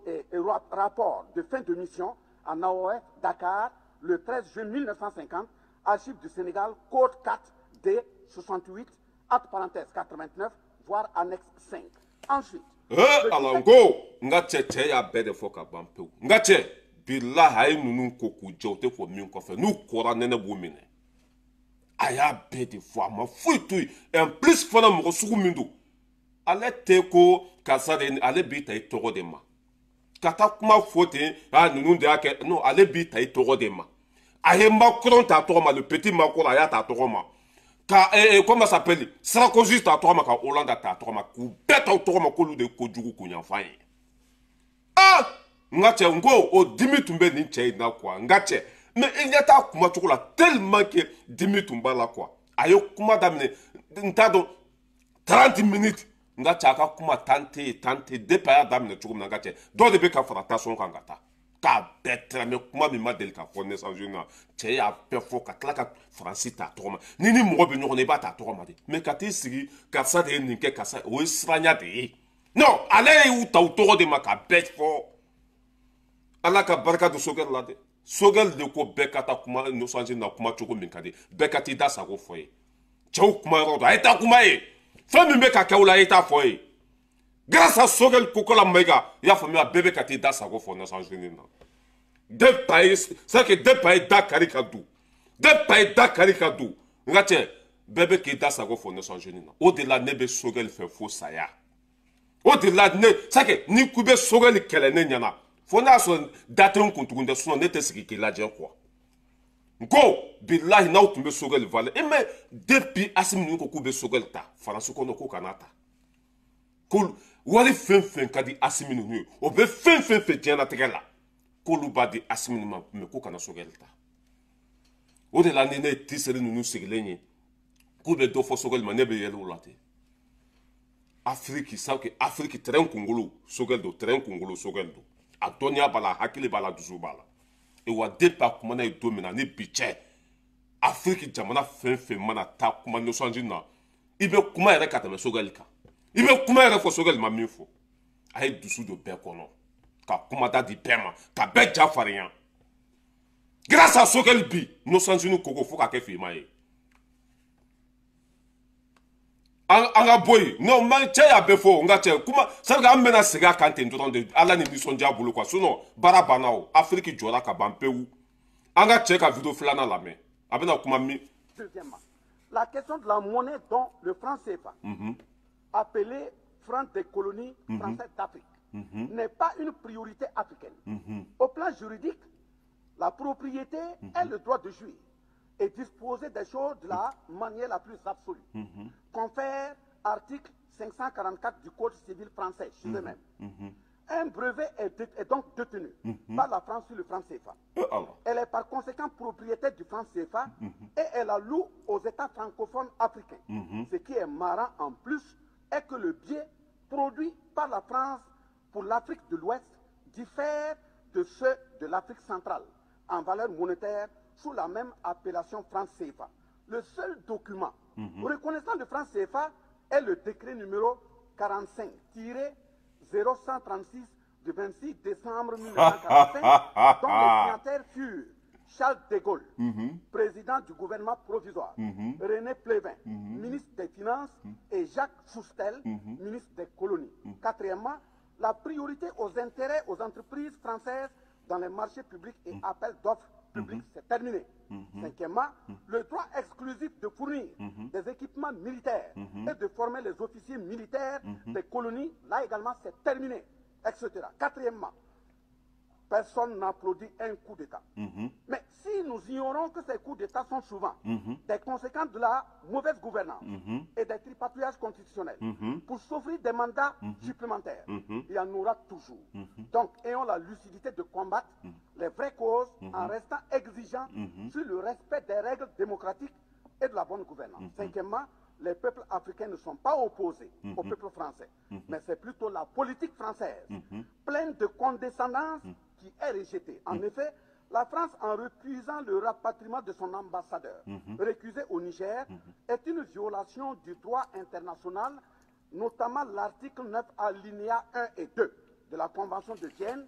et rapport de fin de mission en AOF Dakar, le 13 juin 1950, archives du Sénégal, code 4 D 68, entre parenthèses 89, voire annexe 5. Ensuite, ala n ko n ka cɛ, cɛ y'a bɛɛ de fɔ ka ban pewu. N ka cɛ, bilahi, a ye ninnu ko k'u jɛ, u tɛ fɔ min kɔfɛ, n'u kɔra nɛnɛ b'u minɛ. A y'a bɛɛ de fɔ, a ma foyi to yen. En plus fana, mɔgɔ sugu min don, ale tɛ ko karisa de, ale b'i ta i tɔgɔ de ma ka taa kuma fɔ ten. A ninnu de y'a kɛ. Non, ale b'i ta i tɔgɔ de ma. A ye Macron ta tɔgɔ ma, le petit Macron, a y'a ta tɔgɔ ma, ka comment ça s'appelle, Sarkozy ta tɔgɔ ma, ka Hollande ta tɔgɔ ma, k'u bɛɛ ta tɔgɔ ma, k'olu de ye kojugu kunyanfan ye. Ah, n ka cɛ, n ko o dimi tun bɛ nin cɛ in na quoi. N ka cɛ, mais i ɲɛ t'a kuma cogo la, tellement que dimi tun b'a la quoi. A ye kuma daminɛ, n t'a dɔn, 30 minutes. N ka cɛ, a ka kuma tan tɛ yen, tan tɛ yen. Depuis a y'a daminɛ cogo min na, n ka cɛ, dɔw de bɛ ka fara tension kan ka taa k'a bɛɛ tɛrɛmɛ. Kuma min ma deli ka fɔ Nations Unies na, cɛ y'a bɛɛ fɔ, ka tila ka Faransi ta tɔgɔ ma. Ni mɔgɔ bɛ ɲɔgɔn na, i b'a ta tɔgɔ ma de. Mais ka t'i sigi, karisa de ye nin kɛ, karisa, o ye siranya de ye. Non, ale y'u ta u tɔgɔ de ma ka bɛɛ fɔ. Ala ka barika don Choguel la dɛ. Choguel de ko bɛɛ ka taa kuma Nations Unies na, kuma cogo min ka di bɛɛ, ka t'i da sago fɔ ye. Cɛw kuma yɔrɔ dɔn, a ye taa kuma ye. Fɛn min bɛ ka kɛ o la, a ye taa fɔ ye. Grâce à Choguel Kokalla Maïga, i y'a faamuya, bɛɛ bɛ ka t'i da sago fɔ Nations Unies na. Depuis a ye, c'est que depuis a ye da kari ka don, depuis a ye da kari ka don, n ka cɛ, bɛɛ bɛ k'i da sago fɔ Nations Unies na. O de la ne bɛ Choguel fɛ fo saya. O de la ne, c'est que ni k'i bɛ Choguel kɛlɛ ne ɲɛna, fo n'a y'a sɔrɔ da tɛ n kun tuguni dɛ, sinon ne tɛ sigi k'i lajɛ quoi. N ko bilahi, n'aw tun bɛ Choguel valeur e, mais depuis Assimi ninnu ko k'u bɛ Choguel ta Faransi kɔnɔ, k'u kana ta, ko wari fɛn fɛn ka di Assimi ninnu ye, o bɛ fɛn fɛn fɛ diɲɛlatigɛ la, k'olu b'a di Assimi ninnu ma, mais k'u kana Choguel ta. O de la ni ne ye tiseri ninnu sigilen ye k'u bɛ dɔ fɔ Choguel ma, ne bɛ yɛlɛ o la ten. Afiriki, sabu Afiriki terrain kunkolo Choguel don, terrain kunkolo Choguel don. A dɔnniya b'a la, a hakili b'a la, dusu b'a la. Et wa depuis a kumana ye don min na ni bi cɛ, Afiriki jamana fɛn fɛn mana taa kuma Nations Unies na, i bɛ kuma yɛrɛ ka tɛmɛ Choguel kan. I bɛ kuma yɛrɛ fɔ, Choguel ma min fɔ. A ye dusu don bɛɛ kɔnɔ, ka kumada di bɛɛ ma, ka bɛɛ ja farinya. Grâce à Choguel, bi Nations Unies koko fo ka kɛ finman ye. An ka bɔ yen. Non, ma cɛ y'a bɛɛ fɔ. N ka cɛ, kuma c'est que an bɛna segin a kan ten dɔrɔn de, Ala ni nisɔndiya bolo quoi. Sinon baara banna o, Afiriki jɔra ka ban pewu. An ka cɛ ka vidéo filanan lamɛn, a bɛna kuma min. Deuxièmement, la question de la monnaie dont le franc CFA, appelé franc des colonies françaises d'Afrique, n'est pas une priorité africaine. Au plan juridique, la propriété est le droit de jouir et disposer des choses de la manière la plus absolue. Confère article 544 du Code civil français, chez eux-mêmes. Un brevet est donc détenu par la France sur le franc CFA. Ala. Elle est par conséquent propriétaire du franc CFA et elle la loue aux États francophones africains. Ce qui est marrant en plus est que le billet produit par la France pour l'Afrique de l'Ouest diffère de ceux de l'Afrique centrale en valeur monétaire sous la même appellation franc CFA. Le seul document reconnaissant le franc CFA est le décret numéro 45-0136 du 26 décembre 1945, dont les signataires furent Charles de Gaulle, président du gouvernement provisoire, René Plévin, ministre des Finances, et Jacques Soustelle, ministre des Colonies. Quatrièmement, la priorité aux intérêts aux entreprises françaises dans les marchés publics et appels d'offres publics, c'est terminé. Cinquièmement, le droit exclusif de fournir des équipements militaires et de former les officiers militaires des colonies, là également, c'est terminé, etc. Quatrièmement, Personne n'applaudit un coup d'État. Mais si nous ignorons que ces coups d'État sont souvent des conséquences de la mauvaise gouvernance et des tripatouillages constitutionnels pour s'offrir des mandats supplémentaires, il y en aura toujours. Donc, ayons la lucidité de combattre les vraies causes en restant exigeants sur le respect des règles démocratiques et de la bonne gouvernance. Cinquièmement, les peuples africains ne sont pas opposés au peuple français, mais c'est plutôt la politique française, pleine de condescendance, qui est rejetée. En effet, la France, en refusant le rapatriement de son ambassadeur, récusé au Niger, est une violation du droit international, notamment l'article 9 alinéa 1 et 2 de la Convention de Vienne.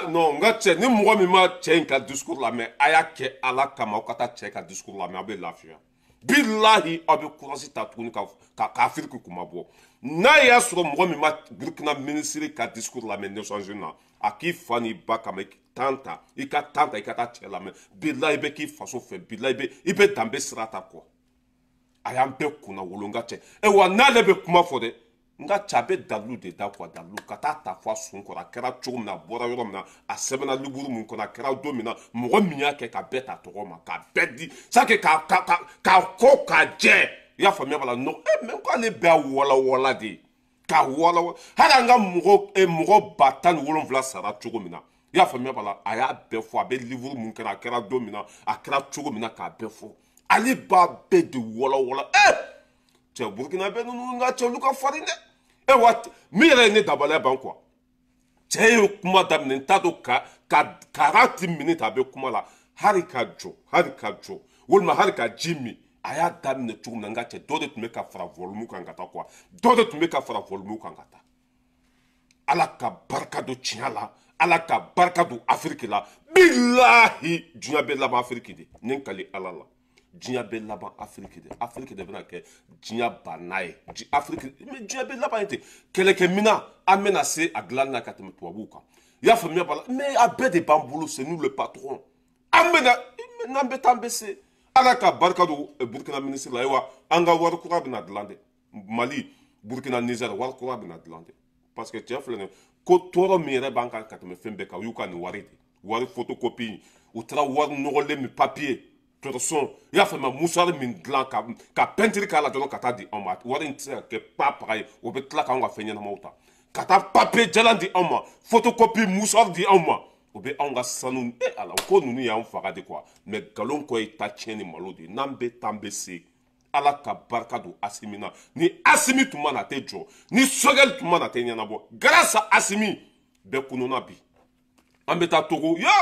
Non, n ka cɛ, ni mɔgɔ min ma cɛ in ka discours lamɛn, a y'a kɛ Ala kama, aw ka taa cɛ ka discours lamɛn, aw bɛ lafiya. Bilahi, aw bɛ courage ta tuguni ka Afiriki kuma bɔ. N'a y'a sɔrɔ mɔgɔ min ma Burukina minisiri ka discours lamɛn Nations Unies na, a k'i fa n'i ba kama, i tan ta, i ka tan ta, i ka taa cɛ lamɛn. Bilahi, i bɛ k'i faso fɛ. Bilahi, i bɛ danbe sira ta kɔ. A y'an bɛɛ kunna wolo, n ka cɛ. E wa, n'ale bɛ kuma fɔ dɛ, n ka cɛ, a bɛ dalilu de da quoi, dalilu ka taa ta fɔ a sun kɔrɔ, a kɛra cogo min na, a bɔra yɔrɔ min na, a sɛbɛnna liburu min kɔnɔ, a kɛra don min na, mɔgɔ min y'a kɛ, ka bɛɛ ta tɔgɔ ma, ka bɛɛ di sake k'a ko k'a jɛ. I y'a faamuya b'a la? Non, e mɛ, ko ale bɛ a wala wala de k'a wala wala, hali an ka mɔgɔ 17,000 sara cogo min na. I y'a faamuya b'a la? A y'a bɛɛ fɔ, a bɛ livre mun kɛra, a kɛra don min na, a kɛra cogo min na, k'a bɛɛ fɔ. Ale b'a bɛɛ de wala wala. Cɛ, Burukina bɛ ninnu, n ka cɛ, olu ka farin dɛ. E wa, min yɛrɛ ye ne dabaliya ban quoi, cɛ ye kuma daminɛ, n t'a dɔn ka 40 minutes a bɛ kuma la, hali ka jɔ, hali ka jɔ, walima hali ka ji min. A y'a daminɛ cogo min na, n ka cɛ, dɔ de tun bɛ ka fara volume kan ka taa quoi, dɔ de tun bɛ ka fara volume kan ka taa. Ala ka barika don tiɲɛ la, Ala ka barika don Afiriki la. Bilahi, diɲɛ bɛ laban Afiriki de. Ni n kali Ala la, diɲɛ bɛ laban Afiriki de. Afiriki de bɛna kɛ diɲɛ banna ye. Afiriki, diɲɛ bɛ laban ye ten. Kɛlɛkɛminan, an bɛna se a dilanni na ka tɛmɛ tubabuw kan. I y'a faamuya b'a la? Mais a bɛɛ de b'an bolo, c'est nous le patron. An bɛna n'an bɛ taa, an bɛ se. Ala ka barika don Burukina minisiri la. Ayiwa, an ka wari kura bɛna dilan dɛ. Mali, Burukina, Niger, wari kura bɛna dilan dɛ, parce que cɛ filɛ nin ye ko tɔɔrɔ min yɛrɛ b'an kan ka tɛmɛ fɛn bɛɛ kan, u y'u ka nin wari de, wari photocopie. U taara wari nɔgɔlen min, papier torchon, i y'a faamuya, mouchoir min dilan ka peinture k'a la dɔrɔn ka taa di anw ma. Wari in tɛ se ka kɛ pa paga ye. O bɛ tila k'anw ka fɛn ɲɛnamaw ta ka taa papier jalan di anw ma, photocopie, mouchoir di anw ma. O bɛ anw ka sanu. E Ala, ko ninnu y'anw faga de quoi. Mais nkalon kɔ ye ta tiɲɛ ni malo de ye. N'an bɛ taa, an bɛ se. Ala ka barika don Asimi na. Ni Asimi tun ma na, a tɛ jɔ. Ni Sogɛli tun ma na, a tɛ ɲɛnabɔ. Grâce à Asimi, bɛɛ kununa bi. An bɛ taa Togo. Ya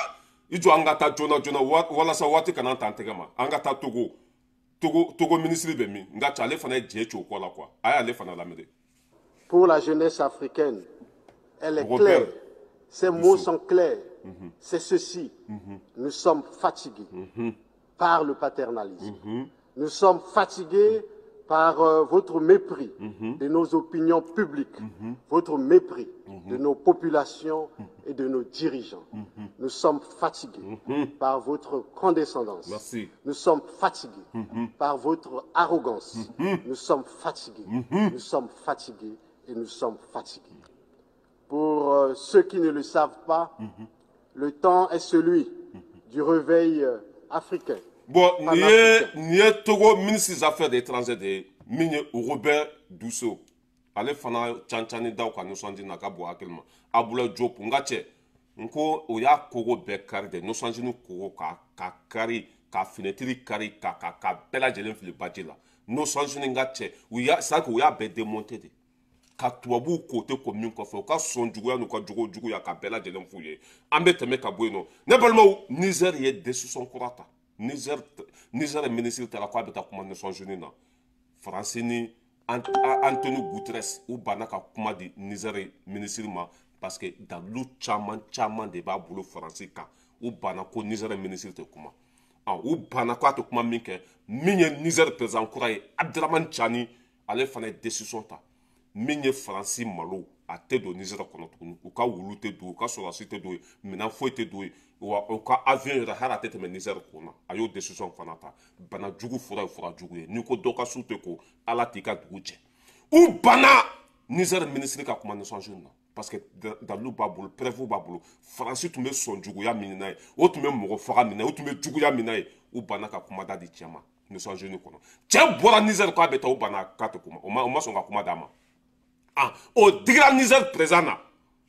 i jɔ, an ka taa joona joona walasa waati kana t'an tɛgɛ ma. An ka taa Togo. Togo minisiri bɛ min? N ka ca, ale fana ye jɛ ci o kɔ la quoi. A y'ale fana lamɛn dɛ. Pour la jeunesse africaine, elle est Robert claire. Ces mots Bissot. sont clairs. C'est ceci. Nous sommes fatigués par le paternalisme. Nous sommes fatigués par votre mépris de nos opinions publiques, votre mépris de nos populations et de nos dirigeants. Nous sommes fatigués par votre condescendance. Merci. Nous sommes fatigués par votre arrogance. Nous sommes fatigués. Nous sommes fatigués et nous sommes fatigués. Pour ceux qui ne le savent pas, le temps est celui du réveil africain. Bon, nin ye Togo ministre des affaires étrangères de ye, min ye Robert Dussey. Ale fana cancani daw ka nisɔndi na ka bon hakili ma. Abdoulaye Diop, n ka cɛ, n ko o y'a kogo bɛɛ kari de, nisɔndini kogo ka kari, ka finɛtiri kari, ka bɛɛ lajɛlen fili baji la. Nisɔndini, n ka cɛ, u y'a c'est à dire que u y'a bɛɛ démonter de, ka tubabuw ko tɛ ko min kɔfɛ, u ka sɔn juguya n'u ka jogo juguya, ka bɛɛ lajɛlen f'u ye. An bɛ tɛmɛ ka bɔ yen nɔ. Ne balimaw, Niger ye décision kura ta. Niger minisiri taara k'a bɛ taa kuma Nations Unies na. Faransi ni Antonio Guterres, u banna ka kuma di Niger minisiri ma, parce que dalilu caman caman de b'a bolo Faransi kan. U banna ko Niger minisiri tɛ kuma. U banna k'a tɛ kuma. Min kɛ, min ye Niger président kura ye, Abdramane Tiani, ale fana ye décision ta. Min ye Faransi malo, a tɛ don Niger kɔnɔ tuguni. U ka wulu tɛ don, u ka sɔrɔdasi tɛ don yen, minɛn foyi tɛ don yen, wa u ka avion yɛrɛ, hali a tɛ tɛmɛ Niger kun na. A y'o décision fana ta. Bana jugu fura ye fura jugu ye. N'i ko dɔ ka su tɛ ko, Ala t'i ka dugu jɛ. U banna Niger minisiri ka kuma Nations Unies na. Parce que dalilu b'a bolo, preuve b'a bolo. Faransi tun bɛ sɔn juguya min na ye, o tun bɛ mɔgɔ faga min na ye, o tun bɛ juguya min na ye, u banna ka kuma da di cɛ ma Nations Unies kɔnɔ. Cɛ bɔra Niger k'a bɛ taa, u banna k'a tɛ kuma, o ma sɔn ka kuma d'a ma. Ah, o digira Niger président na.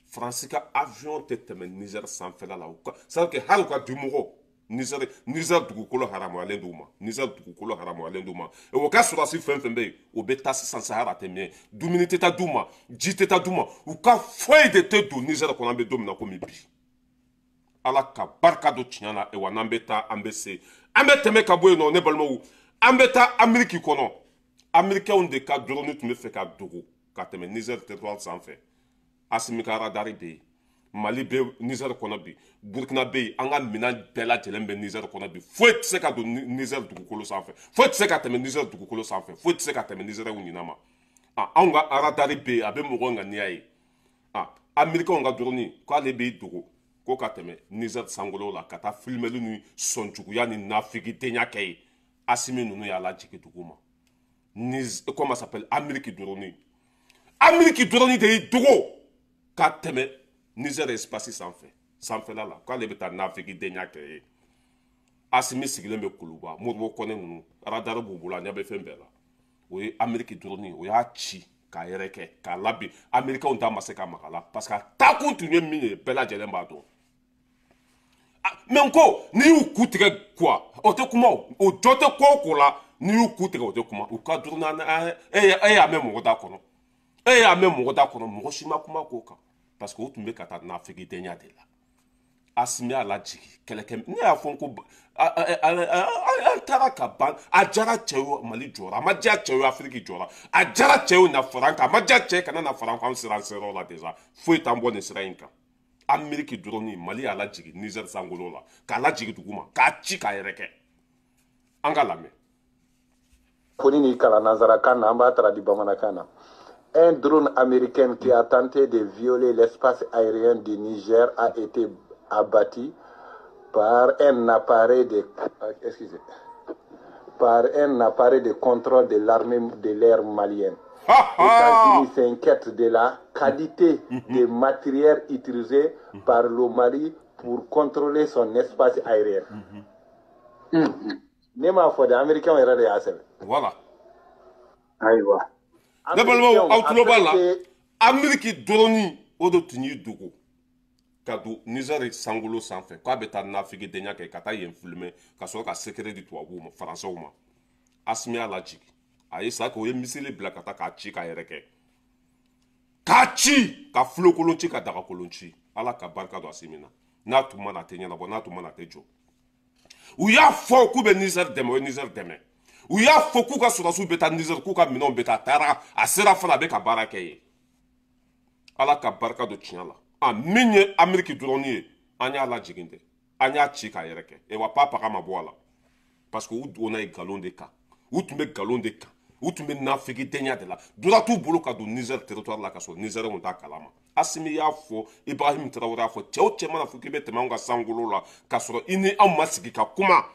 Faransi ka avion tɛ tɛmɛ Niger sanfɛla la. C'est-à-dire que hali u ka dimɔgɔ Niger dugukolo haramuyalen d'u ma. Niger dugukolo haramuyalen d'u ma. O ka sɔrɔdasi fɛn fɛn bɛ yen, o bɛ taa sisan Sahara tɛ mɛn. Dumuni tɛ taa d'u ma, ji tɛ taa d'u ma, u ka foyi de tɛ don Niger kɔnɔ an bɛ don min na komi bi. Ala ka barika don tiɲɛ na, wa n'an bɛ taa an bɛ se. An bɛ tɛmɛ ka bɔ yen nɔ, ne balimaw, an bɛ taa Amérique kɔnɔ. Américains de ka drone tun bɛ fɛ ka dogo ka tɛmɛ Niger territoire sanfɛ. Assimi ka radar bɛ yen. Mali bɛ Niger kɔnɔ bi, Burkina bɛ yen, an ka minɛn bɛɛ lajɛlen bɛ Niger kɔnɔ bi. Foyi tɛ se ka don Niger dugukolo sanfɛ, foyi tɛ se ka tɛmɛ Niger dugukolo sanfɛ, foyi tɛ se ka tɛmɛ Nigeriw ɲinɛ ma. Anw ka radar bɛ yen, a bɛ mɔgɔw ŋaniya ye. Américains ka drone k'ale b'i dogo ko ka tɛmɛ Niger sankolo la ka taa filmeli ni sɔnjuguya ni nafigidenya kɛ yen. Assimi ninnu y'a lajigin dugu ma. Comment ça s'appelle, Amérique drone. Amérique drone de y'i dogo ka tɛmɛ Niger espace sanfɛ, sanfɛla la, k'ale bɛ taa nafigidenya kɛ yen. Assimi sigilen bɛ Kuluba, Modibo Kɔnɛ ninnu, radar b'u bolo, a ɲɛ bɛ fɛn bɛɛ la. O ye Amérique drone, o y'a ci k'a yɛrɛ kɛ k'a labɛn. Américains ta ma se ka maga la parce que a taakun tun ye min ye, bɛɛ lajɛlen b'a dɔn. Mais n ko n'i y'u ku tigɛ quoi, o tɛ kuma, o jɔ tɛ ko o ko la, n'i y'u ku tigɛ o tɛ kuma. U ka drone, e y'a mɛn mɔgɔ da kɔnɔ, e y'a mɛn mɔgɔ da kɔnɔ, mɔgɔ si ma kuma k'o kan. Parce que o tun bɛ ka taa nafigidenya de la. Assimi y'a lajigin kɛlɛkɛ. Ne y'a fɔ n ko an taara ka ban. A diyara cɛ ye, Mali jɔra. A ma diya cɛ ye, Afiriki jɔra. A diyara cɛ ye, na fara an kan. A ma diya cɛ ye, kana na fara an kan. An sera an seyɔrɔ la déjà, foyi t'an bɔ nin sira in kan. Amérique drone, Mali y'a lajigin Niger sankolo la, k'a lajigin dugu ma, k'a ci k'a yɛrɛ kɛ. An ka lamɛn. Foni ni kalan nanzarakan na, an b'a traduit bamanankan na. Un drone américain qui a tenté de violer l'espace aérien du Niger a été abattu par un appareil de, excusez, par un appareil de contrôle de l'armée de l'air malienne. Les États-Unis s'inquiètent de la qualité des matériels utilisés par le Mali pour contrôler son espace aérien. Ne m'a fɔ dɛ, américain yɛrɛ de y'a sɛbɛn. Voilà. Ayiwa. Ne balimaw, aw tulo b'a la, Amérique drone o de tun y'i dogo ka don Niger sankolo sanfɛ k'a bɛ taa nafigidenya kɛ, ka taa yen filmer, ka sɔrɔ ka secret di tubabuw ma, faransɛw ma. Assimi y'a lajigin. A ye sa o ye missile bila ka taa k'a ci k'a yɛrɛ kɛ, k'a ci ka filokolon ci, ka dagakolon ci. Ala ka barika don Assimi na. N'a tun ma na, a tɛ ɲɛnabɔ. N'a tun ma na, a tɛ jɔ. U y'a fɔ k'u bɛ Niger dɛmɛ, o ye Niger dɛmɛ. U y'a fɔ k'u ka sɔrɔdasiw bɛ taa Niger, k'u ka minɛnw bɛ taa. A taara, a sera fana, a bɛ ka baara kɛ yen. Ala ka barika don tiɲɛ la. A min ye Amérique drone ye, an y'a lajigin dɛ, an y'a ci k'a yɛrɛ kɛ. Wa papaga ma bɔ a la parce que u donna ye nkalon de kan, u tun bɛ nkalon de kan, u tun bɛ nafigidenya de la. Droit t'u bolo ka don Niger territoire la ka sɔrɔ Nigeriens t'a kalama. Assimi y'a fɔ, Ibrahim Traoré y'a fɔ, cɛ o cɛ mana fɔ k'i bɛ tɛmɛ anw ka sankolo la ka sɔrɔ i ni anw ma sigi ka kuma,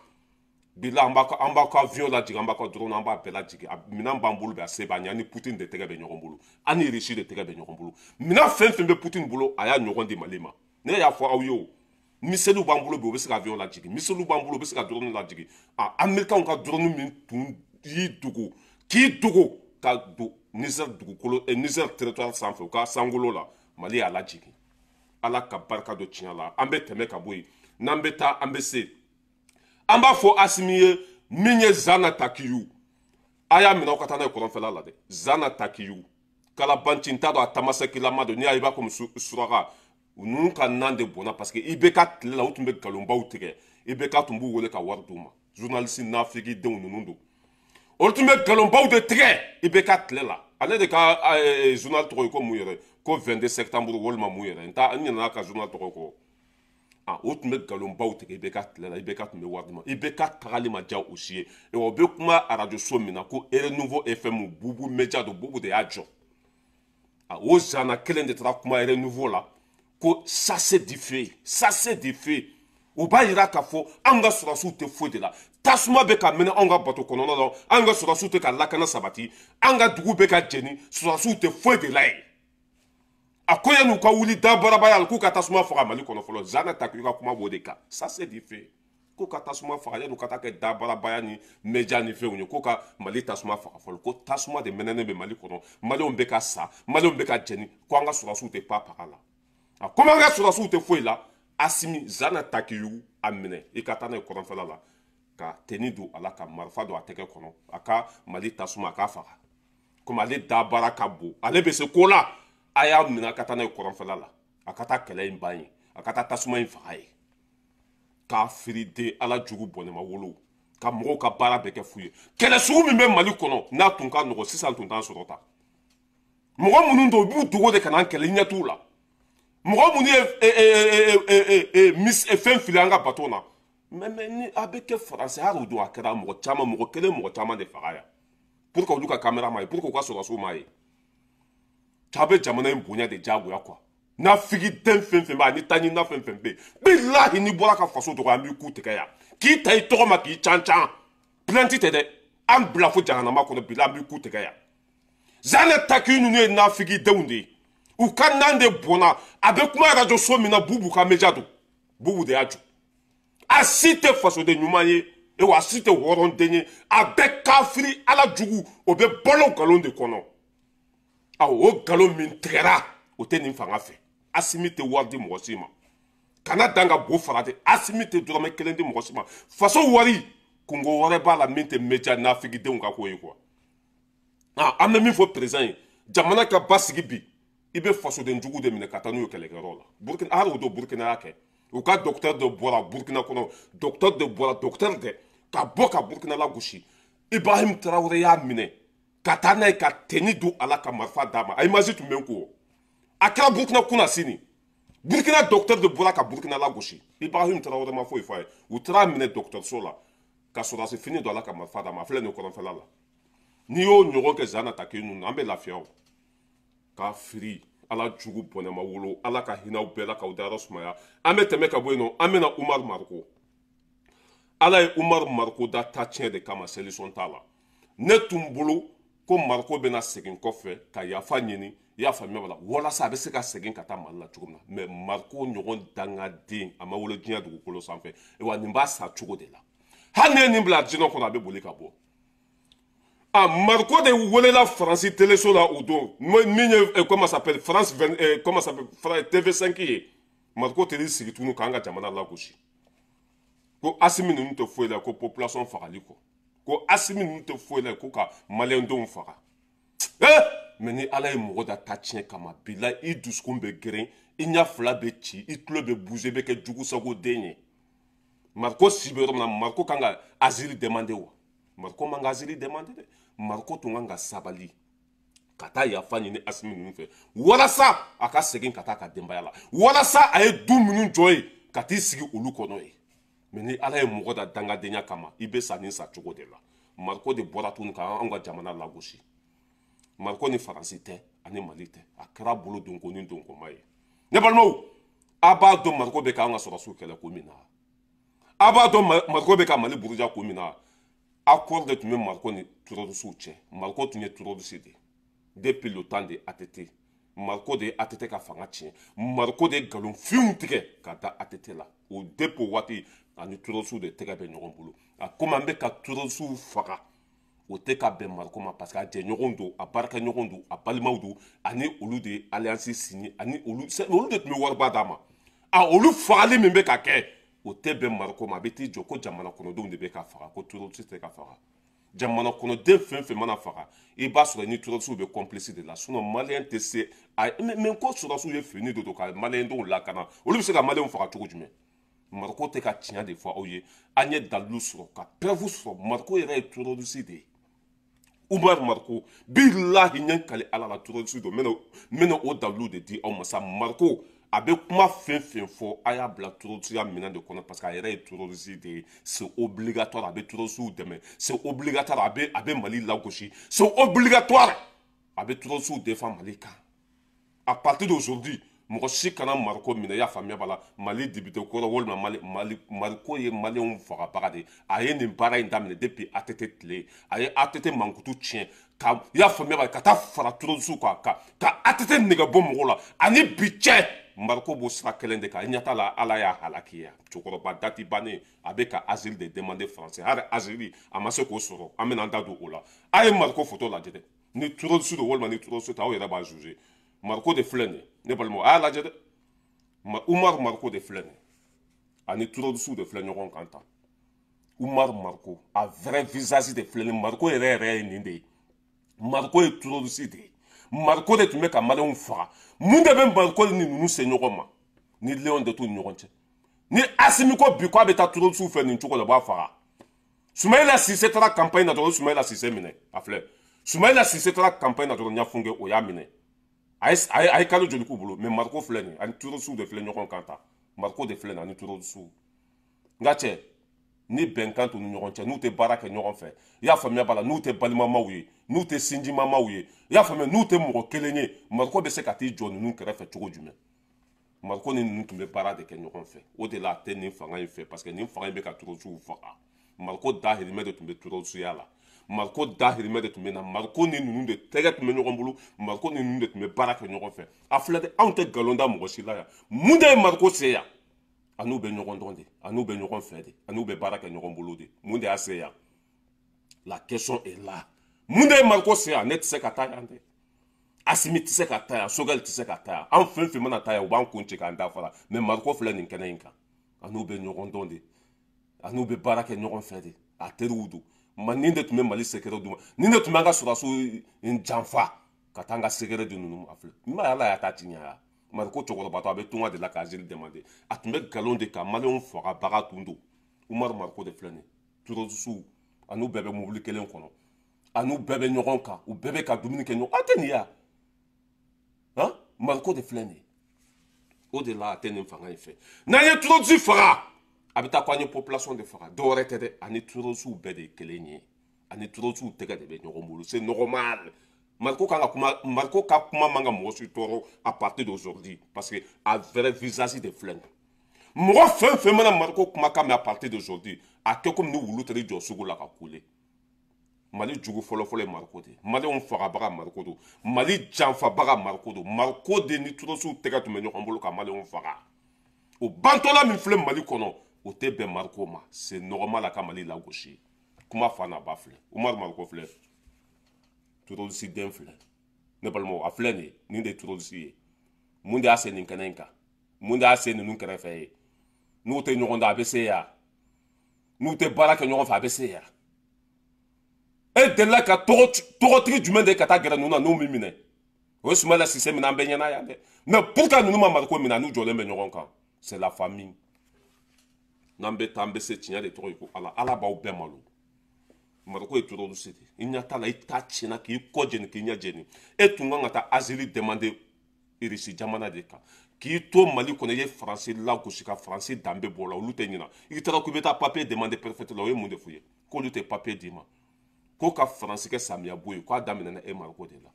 bila an b'a ka avion lajigin, an b'a ka drone, an b'a bɛɛ lajigin. Minɛn b'an bolo bi, a se b'an ye. An ni Poutine de tɛgɛ bɛ ɲɔgɔn bolo, an ni Russie de tɛgɛ bɛ ɲɔgɔn bolo. Minɛn fɛn fɛn bɛ Poutine bolo, a y'a ɲɔgɔn di Mali ma. Ne y'a fɔ aw ye, o missilew b'an bolo bi, o bɛ se ka avion lajigin. Missilew b'an bolo, o bɛ se ka drone lajigin. Américains ka drone min tun y'i dogo, k'i dogo ka don Niger dugukolo, Niger territoire sanfɛ, u ka sankolo la, Mali y'a lajigin. Ala ka barika don tiɲɛ la. An bɛ tɛmɛ ka bɔ yen, n'an bɛ taa an bɛ se. An b'a fɔ Assimi ye min ye Zana Takiyu, a y'a minɛ aw ka taa n'a ye kɔrɔnfɛla la dɛ. Zana Takiyu kalabanci, n t'a dɔn a tamasɛkilama don. N'i y'a ye i b'a komi suraka ninnu ka nan de bɔnna parce que IBK tile la, u tun bɛ nkalonbaw tigɛ. IBK tun b'u wele ka wari d'u ma. Journaliste nafigidenw ninnu don, olu tun bɛ nkalonbaw de tigɛ IBK tile la. Ale de ka journal tɔgɔ ye ko mun yɛrɛ, ko 22 septembre walima mun yɛrɛ, n t'a n ɲinɛna ka journal tɔgɔ kɔ. O tun bɛ nkalonbaw tigɛ IBK tile la. IBK tun bɛ wari di ma. IBK tagali ma diya o si ye. O bɛ kuma arajo so min na ko Renouveau FM, Bubu Media don, Bubu de y'a jɔ. O Zana kelen de taara kuma Renouveau la ko ça c'est du fait, ça c'est du fait. O b'a yira k'a fɔ anw ka sɔrɔdasiw tɛ foyi de la. Tasuma bɛ ka mɛnɛ anw ka bato kɔnɔna la, anw ka sɔrɔdasiw tɛ ka lakana sabati, an ka dugu bɛ ka jeni, sɔrɔdasiw tɛ foyi de la yen. A ko yan'u ka wuli dabarabaya la k'u ka tasuma faga Mali kɔnɔ fɔlɔ. Zana Takiyu ka kuma b'o de kan. Ça c'est du fait. K'u ka tasuma faga yan'u ka taa kɛ dabarabaya ni média ni fɛnw ye, k'u ka Mali tasuma faga fɔlɔ. Ko tasuma de mɛnɛnen bɛ Mali kɔnɔ, Maliyɛnw bɛ ka sa, Maliyɛnw bɛ ka jɛni, ko an ka sɔrɔdasiw tɛ pa paga la. A komi an ka sɔrɔdasiw tɛ foyi la, Asimi Zana Takiyu a minɛ i ka taa n'a ye kɔrɔnfɛla la, ka tenue don a la, ka marifa don a tɛgɛ kɔnɔ, a ka Mali tasuma a k'a faga. Komi ale dabara ka bon, ale bɛ se ko la, a y'a minɛ a ka taa n'a ye kɔrɔnfɛla la, a ka taa kɛlɛ in ban ye, a ka taa tasuma in faga ye. K'a firi den ala jugu bɔnɛma wolo ka mɔgɔw ka baara bɛɛ kɛ fu ye. Kɛlɛ sugu min bɛ Mali kɔnɔ n'a tun ka nɔgɔ sisan tun t'an sɔrɔ ta. Mɔgɔ minnu don u b'u dogo de ka n'an kɛlɛ, ɲɛ t'u la. Mɔgɔ minnu ye fɛn fili an ka bateau na, mais ni a bɛ kɛ Faransi hali o don a kɛra mɔgɔ caman, mɔgɔ kelen mɔgɔ caman de faga yan pour que olu ka caméra ma ye, pour que u ka sɔrɔdasiw ma ye. A bɛ jamana in bonya de diyagoya quoi. Nafigi den fɛn fɛn b'a ni taɲina fɛn fɛn bɛ yen, bilahi n'i bɔra ka faso dɔgɔya an b'i ku tigɛ yan, k'i ta i tɔgɔ ma k'i can can, plainte tɛ dɛ, an bila fo jahanama kɔnɔ, bilahi an b'i ku tigɛ yan. Zana Takiyu ninnu ye nafigi denw de ye, u ka nan de bɔnna. A bɛ kuma radio so min na, Bubu ka média don, Bubu de y'a jɔ. A si tɛ fasoden ɲuman ye, wa a si tɛ hɔrɔnden ye, a bɛɛ kafiri ala jugu, o bɛ balo nkalon de kɔnɔ. Awɔ, o nkalon min tigɛra o tɛ nin fanga fɛ. Asimi tɛ wari di mɔgɔ si ma, kana dan ka bo fara dɛ. Asimi tɛ dɔrɔmɛ kelen di mɔgɔ si ma. Faso wari kungo wɛrɛ b'a la min tɛ média nafigidenw ka ko ye quoi. An bɛ min fɔ président ye, jamana ka basigi bi, i bɛ fasoden jugu de minɛ ka taa n'u ye kɛlɛkɛyɔrɔ la. Burkina hali o don Burkina y'a kɛ, u ka docteur dɔ bɔra Burkina kɔnɔ, docteur de bɔra, docteur dɛ ka bɔ ka Burkina lagosi. Ibrahim Traoré y'a minɛ ka taa n'a ye ka tenue don a la ka marifa d'a ma. A image tun bɛ n ko. A kɛra Burkina kunna sini, Burkina docteur de bɔra ka Burkina lagosi. Ibrahim Traoré ma foyi fɔ a ye. U taara minɛ dɔgɔtɔrɔso la ka sɔrɔdasi fini don a la ka marifa d'a ma. A filɛ nin kɔrɔnfɛla la. N'i y'o ɲɔgɔn kɛ Zana Takiyu ninnu, an bɛ lafiya o. K'a firi ala jugu bɔnɛma wolo, ala ka hinɛw bɛɛ la k'aw dayɔrɔ sumaya. An bɛ tɛmɛ ka bɔ yen nɔ, an bɛna Umaru Mariko. Ala ye Umaru Mariko da ta tiɲɛ de kama, solution t'a la. Ne tun bolo ko Mariko bɛna segin kɔfɛ ka yafa ɲini, i y'a faamuya b'a la, walasa a bɛ se ka segin ka taa Mali la cogo min na. Mais Mariko ɲɔgɔn dangaden a ma wolo diɲɛ dugukolo sanfɛ, wa nin b'a sa cogo de la. Hali ne ye nin bila jinɛ kɔnɔ, a bɛ boli ka bɔ. Ah, Mariko de welela Faransi téléso la o don, min ye comment s'appelle France 20, comment s'appelle TV5 ye. Mariko tɛ sigi tuguni k'an ka jamana lagosi. Ko Asimi ninnu tɛ foyi la ko population fagali kɔ, ko Asimi ninnu tɛ foyi la ko ka maliyɛndenw faga. Mais ni ala ye mɔgɔ da ta tiɲɛ kama, bila i dusukun bɛ geren, i ɲɛ fila bɛ ci, i tulo bɛ bouger, bɛ kɛ jugu sago den ye. Mariko si bɛ yɔrɔ min na, Mariko kan ka asile demander wa? Mariko man ka asile demander dɛ. Mariko tun kan ka sabali ka taa yafa ɲini Asimi ninnu fɛ walasa a ka segin ka taa ka denbaya la, walasa a ye du minnu jɔ ye ka t'i sigi olu kɔnɔ ye. Mais ni ala ye mɔgɔ da dangadenya kama, i bɛ sa nin sa cogo de la. Mariko de bɔra tuguni ka anw ka jamana lagosi. Mariko ni Faransi tɛ ani Mali tɛ, a kɛra bolo donko ni donkoma ye. Ne balimaw, a b'a dɔn Mariko bɛ k'an ka sɔrɔdasiw kɛlɛ ko min na, a b'a dɔn Mariko bɛ ka Mali buruja ko min na. Accord de tun bɛ Mariko ni terroriste cɛ. Mariko tun ye terroriste de ye depuis le temps de ATT. Mariko de ye ATT ka fanga tiɲɛ. Mariko de ye nkalonfinw tigɛ ka da ATT la. O depuis o waati ani terroriste de tɛgɛ bɛ ɲɔgɔn bolo. A komi an bɛ ka terroriste faga, o tɛ ka bɛn Mariko ma, parce que a jɛɲɔgɔnw don, a baarakɛɲɔgɔnw don, a balimaw don, ani olu de ye alliance signé, ani olu de tun bɛ wariba d'a ma. A olu fagali min bɛ ka kɛ, o tɛ bɛn Mariko ma. A bɛ t'i jɔ ko jamana kɔnɔdenw de bɛ ka faga, ko terroriste tɛ ka faga. Jamana kɔnɔden fɛn fɛn mana faga, i b'a sɔrɔ ni terroriste bɛ complice de la. Sinon maliyɛn tɛ se a mais ko sɔrɔdasiw ye fini de don ka maliyɛndenw lakana, olu bɛ se ka maliyɛnw faga cogo jumɛn? Mariko tɛ ka tiɲɛ de fɔ aw ye. An ye dalilu sɔrɔ ka preuve sɔrɔ, Mariko yɛrɛ ye terroriste de ye. Umaru Mariko, bilahi ɲɛ kale ala la, terroriste don. N bɛna o dalilu de di aw ma sa. Mariko a bɛ kuma fɛn fɛn fɔ, a y'a bila terroriste minɛn de kɔnɔ, parce que a yɛrɛ ye terroriste de ye. C'est obligatoire, a bɛ terroriste dɛmɛ. C'est obligatoire, a bɛ Mali lagosi. C'est obligatoire, a bɛ terroriste défend Mali kan. À partir d'aujourd'hui, Mɔgɔ si kana Mariko minɛ, i y'a faamuya b'a la, Mali député kɔrɔ walima Mali. Mariko ye maliyɛnw fagabaga de ye. A ye nin baara in daminɛ depuis ATT tile. A ye ATT mankutu tiɲɛ ka, i y'a faamuya b'a la, ka taa fara terroriste kan, ka ATT nɛgɛ bɔ mɔgɔw la. Ani bi cɛ, Mariko b'o sira kelen de kan. I ɲɛ t'a la, Ala y'a halaki ya. Cɛkɔrɔba dati bannen, a bɛ ka asile de demander français. Hali asile a ma se k'o sɔrɔ. An bɛna an da don o la. A ye Mariko photo lajɛ dɛ. Ni terroriste don walima ni terroriste tɛ, aw yɛrɛ b'a juger. Mariko de filɛ nin ye, ne balimaw, a y'a lajɛ dɛ. Umar Mariko de filɛ nin ye, ani terroriste de filɛ ɲɔgɔn kan tan. Umar Mariko a vrai visage de filɛ nin. Mariko yɛrɛ yɛrɛ ye nin de ye. Mariko ye terroriste de ye. Mariko de tun bɛ ka maliyɛnw faga. Mun de bɛ Mariko ni ninnu se ɲɔgɔn ma? Ni Léon de t'u ni ɲɔgɔn cɛ. Ni Asimi ko bi k'a bɛ taa terroriste fɛ nin cogo la, u b'a faga. Sumayila Sise taara campagne na dɔrɔn, Sumayila Sise minɛ. A filɛ, Sumayila Sise taara campagne na dɔrɔn, Ɲafunke o y'a minɛ. A ye kalo joli k'u bolo? Mais Mariko filɛ nin ye, ani terroriste de filɛ ɲɔgɔn kan tan. Mariko de filɛ nin ye, ani terroriste. N ka cɛ, ni bɛnkan t'u ni ɲɔgɔn cɛ, n'u tɛ baara kɛ ɲɔgɔn fɛ, i y'a faamuya b'a la, n'u tɛ balimamaw ye, n'u tɛ sinjimamaw ye, i y'a faamuya, n'u tɛ mɔgɔ kelen ye, Mariko bɛ se ka t'i jɔ ninnu kɛrɛfɛ cogo jumɛn? Mariko ni ninnu tun bɛ baara de kɛ ɲɔgɔn fɛ. O de la a tɛ nin fanga in fɛ, parce que nin fanga in bɛ ka terroriste faga. Mariko dahirimɛ de tun bɛ terroristeya la. Mariko dahirimɛ de tun bɛ na. Mariko ni ninnu de tɛgɛ tun bɛ ɲɔgɔn bolo. Mariko ni ninnu de tun bɛ baara kɛ ɲɔgɔn fɛ. A filɛ dɛ, anw tɛ nkalon da mɔgɔ si la yan. Mun de ye Mariko se yan? A n'u bɛ ɲɔgɔn dɔn de, a n'u bɛ ɲɔgɔn fɛ de, a n'u bɛ baara kɛ ɲɔgɔn bolo de. Mun de y'a se yan? La question est là. Mun de ye Mariko se yan? Ne tɛ se ka taa yan dɛ. Asimi tɛ se ka taa yan, Sogɛli tɛ se ka taa yan. An fɛn fɛn mana taa yan, u b'an kun ci k'an dafara. Mais Mariko filɛ nin kɛnɛ in kan, a n'u bɛ ɲɔgɔn dɔn de, a n'u bɛ baara kɛ ɲɔgɔn fɛ de, a teriw don. Ma nin de tun bɛ Mali secret d'u ma, nin de tun bɛ an ka sɔrɔdasiw janfa ka taa an ka secret di ninnu ma. A filɛ, n ma Ala y'a ta tiɲɛ ya. Mariko cɛkɔrɔbatɔ, a bɛ tunga de la ka asile demander. A tun bɛ nkalon de kan, maliyɛnw fagabaga tun don. Umar Mariko de filɛ nin ye. Terroriste, a n'u bɛɛ bɛ mobili kelen kɔnɔ, a n'u bɛɛ bɛ ɲɔgɔn kan, u bɛɛ bɛ ka dumuni kɛ ɲɔgɔn. Aw tɛ nin ye wa? Han, Mariko de filɛ nin ye. O de la a tɛ nin fanga in fɛ. N'an ye terroriste faga, a bɛ taa ko an ye population de faga. Dɔwɛrɛ tɛ dɛ, ani terroriste bɛɛ de ye kelen ye, ani terroriste tɛgɛ de bɛ ɲɔgɔn bolo. C'est normal. Mariko kan ka kuma, Mariko ka kuma man ka mɔgɔ si tɔɔrɔ à partir d'aujourd'hui, parce que a vrai visage de filɛ nin ye. Mɔgɔ fɛn fɛn mana Mariko kumakan mɛn à partir d'aujourd'hui, a kɛ komi ni wulu taara i jɔ sugu la ka kule. Mali jugu fɔlɔfɔlɔ ye Mariko de ye. Maliyɛnw fagabaga Mariko don. Mali janfabaga Mariko don. Mariko de ni terroriste tɛgɛ tun bɛ ɲɔgɔn bolo ka maliyɛnw faga. O bantɔla min filɛ Mali kɔnɔ, o tɛ bɛn Mariko ma. C'est normal a ka Mali lagosi. Kuma fa n'a ba filɛ. Umar Mariko filɛ, terroriste den filɛ. Ne balimaw, a filɛ nin ye. Nin de ye terroriste ye. Mun de y'a se nin kɛnɛ in kan? Mun de y'a se ninnu kɛrɛfɛ ye? N'u tɛ ɲɔgɔn dɔn, a bɛ se yan? N'u tɛ baara kɛ ɲɔgɔn fɛ, a bɛ se yan? E delila ka tɔgɔtigi jumɛn de ka taa gɛrɛ ninnu na n'u min minɛ? O ye Sumayila Sise minɛ, an bɛɛ ɲɛna yan dɛ. Mais pourquoi ninnu ma Mariko minɛ? N'u jɔlen bɛ ɲɔgɔn kan, c'est la famille. N'an bɛ taa, an bɛ se tiɲɛ de tɔgɔ ye ko Ala. Ala b'aw bɛɛ malo. Mariko ye terroriste de ye. I ɲɛ t'a la, i ta tiɲɛna k'i kɔ jeni, k'i ɲɛ jeni. E tun kan ka taa asile demander Irisi jamana de kan. K'i to Mali kɔnɔ, i ye Faransi lagosi ka Faransi danbe bɔ o la, olu tɛ ɲina. I taara k'i bɛ taa papier demander préfecture la, o ye mun de f'u ye? K'olu tɛ papier d'i ma. Ko ka Faransi kɛ samiya bo ye, k'a daminɛna e Mariko de la.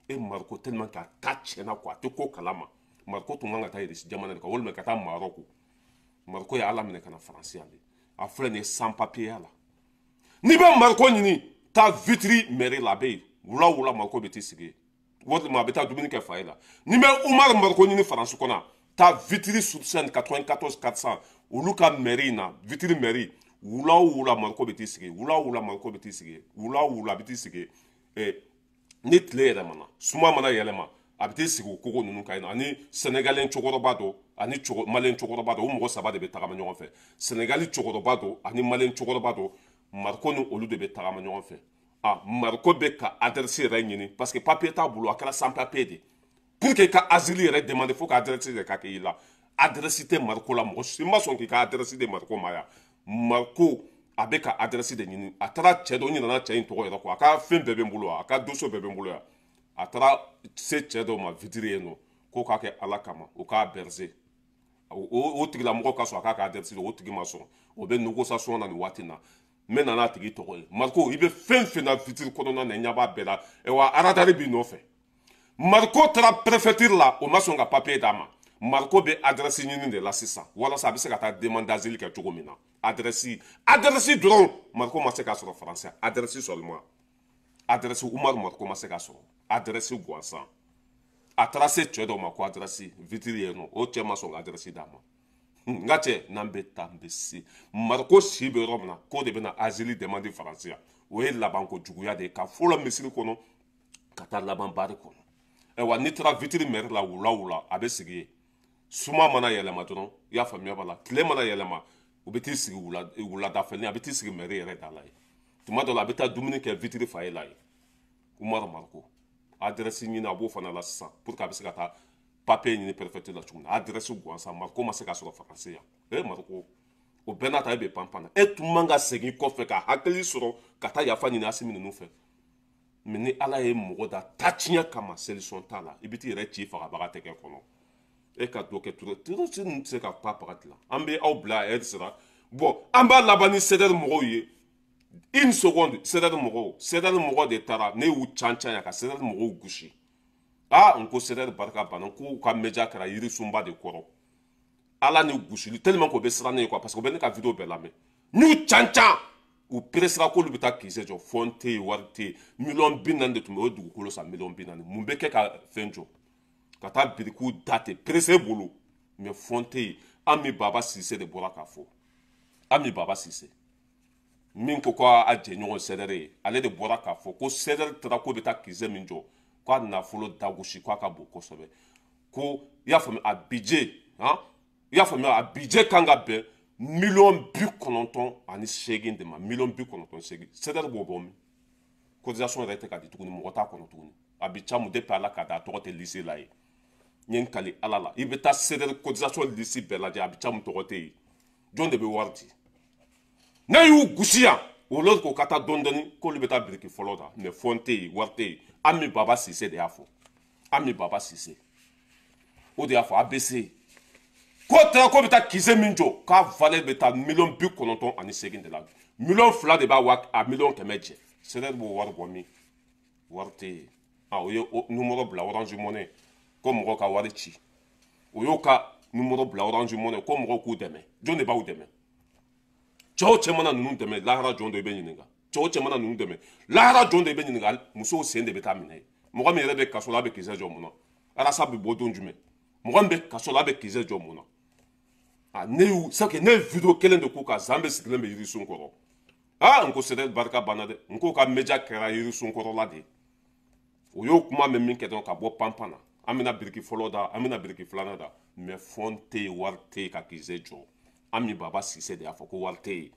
E Mariko, tellement k'a ta tiɲɛna quoi, a tɛ ko kalama. Mariko tun kan ka taa Irisi jamana de kan walima ka taa Maroc. Mariko ye Ala minɛ ka na Faransi yan de. A filɛ nin ye sans papier ya la. N'i bɛ Mariko ɲini, taa Vitry mairie la, a bɛ yen. Wula o wula, Mariko bɛ t'i sigi yen, walima a bɛ taa dumuni kɛ fa ye la. N'i bɛ Umar Mariko ɲini Faransi kɔnɔ, taa Vitry sur Seine 94 400, olu ka mairie in na, Vitry mairie. Wula o wula, Mariko bɛ t'i sigi. Wula o wula, Mariko bɛ t'i sigi. Wula o wula, a bɛ t'i sigi. Ni tile yɛlɛmana, suma mana yɛlɛma, a bɛ t'i sigi o kogo ninnu kan yen nɔ. Ani Sɛnɛgalɛn cɛkɔrɔba dɔ, ani maliyɛn cɛkɔrɔba dɔ, o mɔgɔ saba de bɛ tagama ɲɔgɔn fɛ. Sɛnɛgali cɛkɔrɔba dɔ ani maliyɛn cɛkɔrɔba dɔ, Mariko ni olu de bɛ tagama ɲɔgɔn fɛ. Ah, Mariko bɛ ka adresse yɛrɛ ɲini parce que papier t'a bolo, a kɛra sans papier de. Pour que i ka asile yɛrɛ demander, fo ka adresse de ka kɛ i la. Adresse tɛ Mariko la, mɔgɔ si ma sɔn k'i ka adresse di Mariko ma yan. Mariko a bɛ ka adresse de ɲini. A taara cɛ dɔ, n ɲinɛna cɛ in tɔgɔ yɛrɛ kɔ, a ka fɛn bɛɛ bɛ n bolo, a ka dossier bɛɛ bɛ n bolo yan. A taara se cɛ dɔ ma Vitry yen nɔ, ko k'a kɛ Ala kama, o k'a berger. O tigilamɔgɔ ka sɔn a k'a ka adresse, o tigi ma sɔn. O bɛ négociation na nin waati in na. N bɛ na n'a tigi tɔgɔ ye. Mariko, i bɛ fɛn fɛn na Vitry kɔnɔna na, i ɲɛ b'a bɛɛ la wa, radar b'i nɔfɛ. Mariko taara préfecture la, o ma sɔn ka papier d'a ma. Mariko bɛ adresse ɲini de la sisan walasa a bɛ se ka taa demande d'asile kɛ cogo min na. Adresse dɔrɔn Mariko ma se k'a sɔrɔ français, adresse seulement. Adresse Umaru Mariko ma se k'a sɔrɔ, adresse gansan. A taara se cɛ dɔ ma ko adresse vitre yen nɔ, o cɛ ma sɔn ka adresse d'a ma. N ka cɛ, n'an bɛ taa n bɛ se. Mariko si bɛ yɔrɔ min na k'o de bɛna asile demande français yan. O ye labanko juguya de ye, ka fɔlɔ misiri kɔnɔ ka taa laban bari kɔnɔ. Ayiwa, n'i taara vitre mairie la wula wula, a bɛ sigi yen. Suma mana yɛlɛma dɔrɔn, i y'a faamuya b'a la, tile mana yɛlɛma, u bɛ t'i sigi wuladafɛnin, a bɛ t'i sigi mairie yɛrɛ da la yen. Tuma dɔ la a bɛ taa dumuni kɛ vitre fa ye la yen. Umaru Mariko adresse ɲini a b'o fana la sisan pour que a bɛ se ka taa papier ɲini préfecture la cogo min na. Adresse gansan Mariko ma se ka sɔrɔ faransi yan. Mariko, o bɛɛ n'a ta e bɛ panpan na. E tun man ka segin kɔfɛ ka hakili sɔrɔ ka taa yafa ɲini Asimi ninnu fɛ. Mais ni Ala ye mɔgɔ da taciɲɛ kama, solution t'a la. I bɛ t'i yɛrɛ ci fagabaga tɛgɛ kɔnɔ. E ka dɔ kɛ terroriste ninnu tɛ se ka pa paga dilan. An bɛ aw bila ɛri sira. Bon, an b'a laban ni CDR mɔgɔw ye. Une seconde, CDR mɔgɔw de taara, ne y'u can yan ka CDR mɔgɔw gosi. Ah, n ko CDR barika banna, k'u ka média kɛra yirisunba de kɔrɔ. Ala ni gosili tellement k'o bɛ siran ne ye quoi, parce que u bɛ ne ka vidéo bɛɛ lamɛn. N'u can u presera k'olu bɛ taa kisɛ jɔ, fɔn tɛ yen, wari tɛ yen. 40 millions de tun bɛ o dugukolo san 40 millions. Mun bɛ kɛ ka fɛn jɔ? Ka taa birikiw da ten pressé bolo, mais fɔn tɛ yen. Ami Baba Sise de bɔra k'a fɔ. Ami Baba Sise min ko k'a jɛɲɔgɔn CDR ye, ale de bɔra k'a fɔ ko CDR taara k'o bɛ taa kisɛ min jɔ, k'a nafolo dagosi k'a ka bon kosɛbɛ. Ko i y'a faamuya, a budget, han, i y'a faamuya, a budget kan ka bɛn 98 millions de ma, 98 millions. CDR b'o bɔ min? Cotisation yɛrɛ tɛ ka di tuguni, mɔgɔ t'a kɔnɔ tuguni. A bi camu depuis Ala ka da a tɔgɔ tɛ liste la ye. N ye n kali Ala la, i bɛ taa CDR cotisation liste bɛɛ lajɛ, a bi camu tɔgɔ tɛ yen. Jɔn de bɛ wari di? Ne y'u gosi yan, olu ko ka taa dɔɔni dɔɔni k'olu bɛ taa biriki fɔlɔ da, mais fɔn tɛ yen, wari tɛ yen. Ami Baba Sise de y'a fɔ. Ami Baba Sise o de y'a fɔ ABC k'o taara k'o bɛ taa kisɛ min jɔ, k'a valeur bɛ taa 98 millions de la. 2 millions de b'a wa a 100 millions jɛ. CDR b'o wari bɔ min? Wari tɛ yen. Ah, o ye numéro bila Orange Money ko mɔgɔw ka wari ci. O y'o ka numéro bila Orange Money ko mɔgɔw k'u dɛmɛ. Jɔn de b'aw dɛmɛ? Cɛw o cɛ mana ninnu dɛmɛ, lahara jɔn dɔ i bɛ ɲininka. Cɛw o cɛ mana ninnu dɛmɛ, lahara jɔn dɔ i bɛ ɲininka. Musow sen de bɛ taa minɛ. Mɔgɔ min yɛrɛ bɛ kaso la, a bɛ kisɛ jɔ mun na? Arasa bɛ bɔ don jumɛn? Mɔgɔ min bɛ kaso la, a bɛ kisɛ jɔ mun na? Ah, ne y'u c'est que ne ye vidéo kelen de k'u kan, zan bɛ sigilen bɛ yirisun kɔrɔ. Ah, n ko CDR barika banna dɛ. N k'o ka média kɛra yirisun kɔrɔla de ye. O y'o kuma mɛn min kɛ dɔrɔn ka bɔ panpan na. An bɛna biriki fɔlɔ da, an bɛna biriki filanan da, mais fɔn tɛ yen, wari tɛ yen ka kisɛ jɔ. Ami Baba Sise de y'a fɔ ko wari tɛ yen,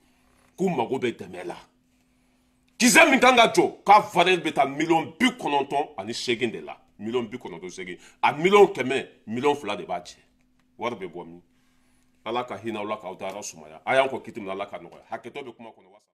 k'u mago bɛ dɛmɛ la. Kisɛ min kan ka jɔ, k'a valeur bɛ taa 98 millions de la, 98 millions. A 100 millions, 2 millions de b'a jɛ. Wari bɛ bɔ min? Ala ka hinɛ aw la k'aw dayɔrɔ sumaya. A y'an kɔ kiti min na, Ala ka nɔgɔya. Hakɛto bɛ kuma kɔnɔ.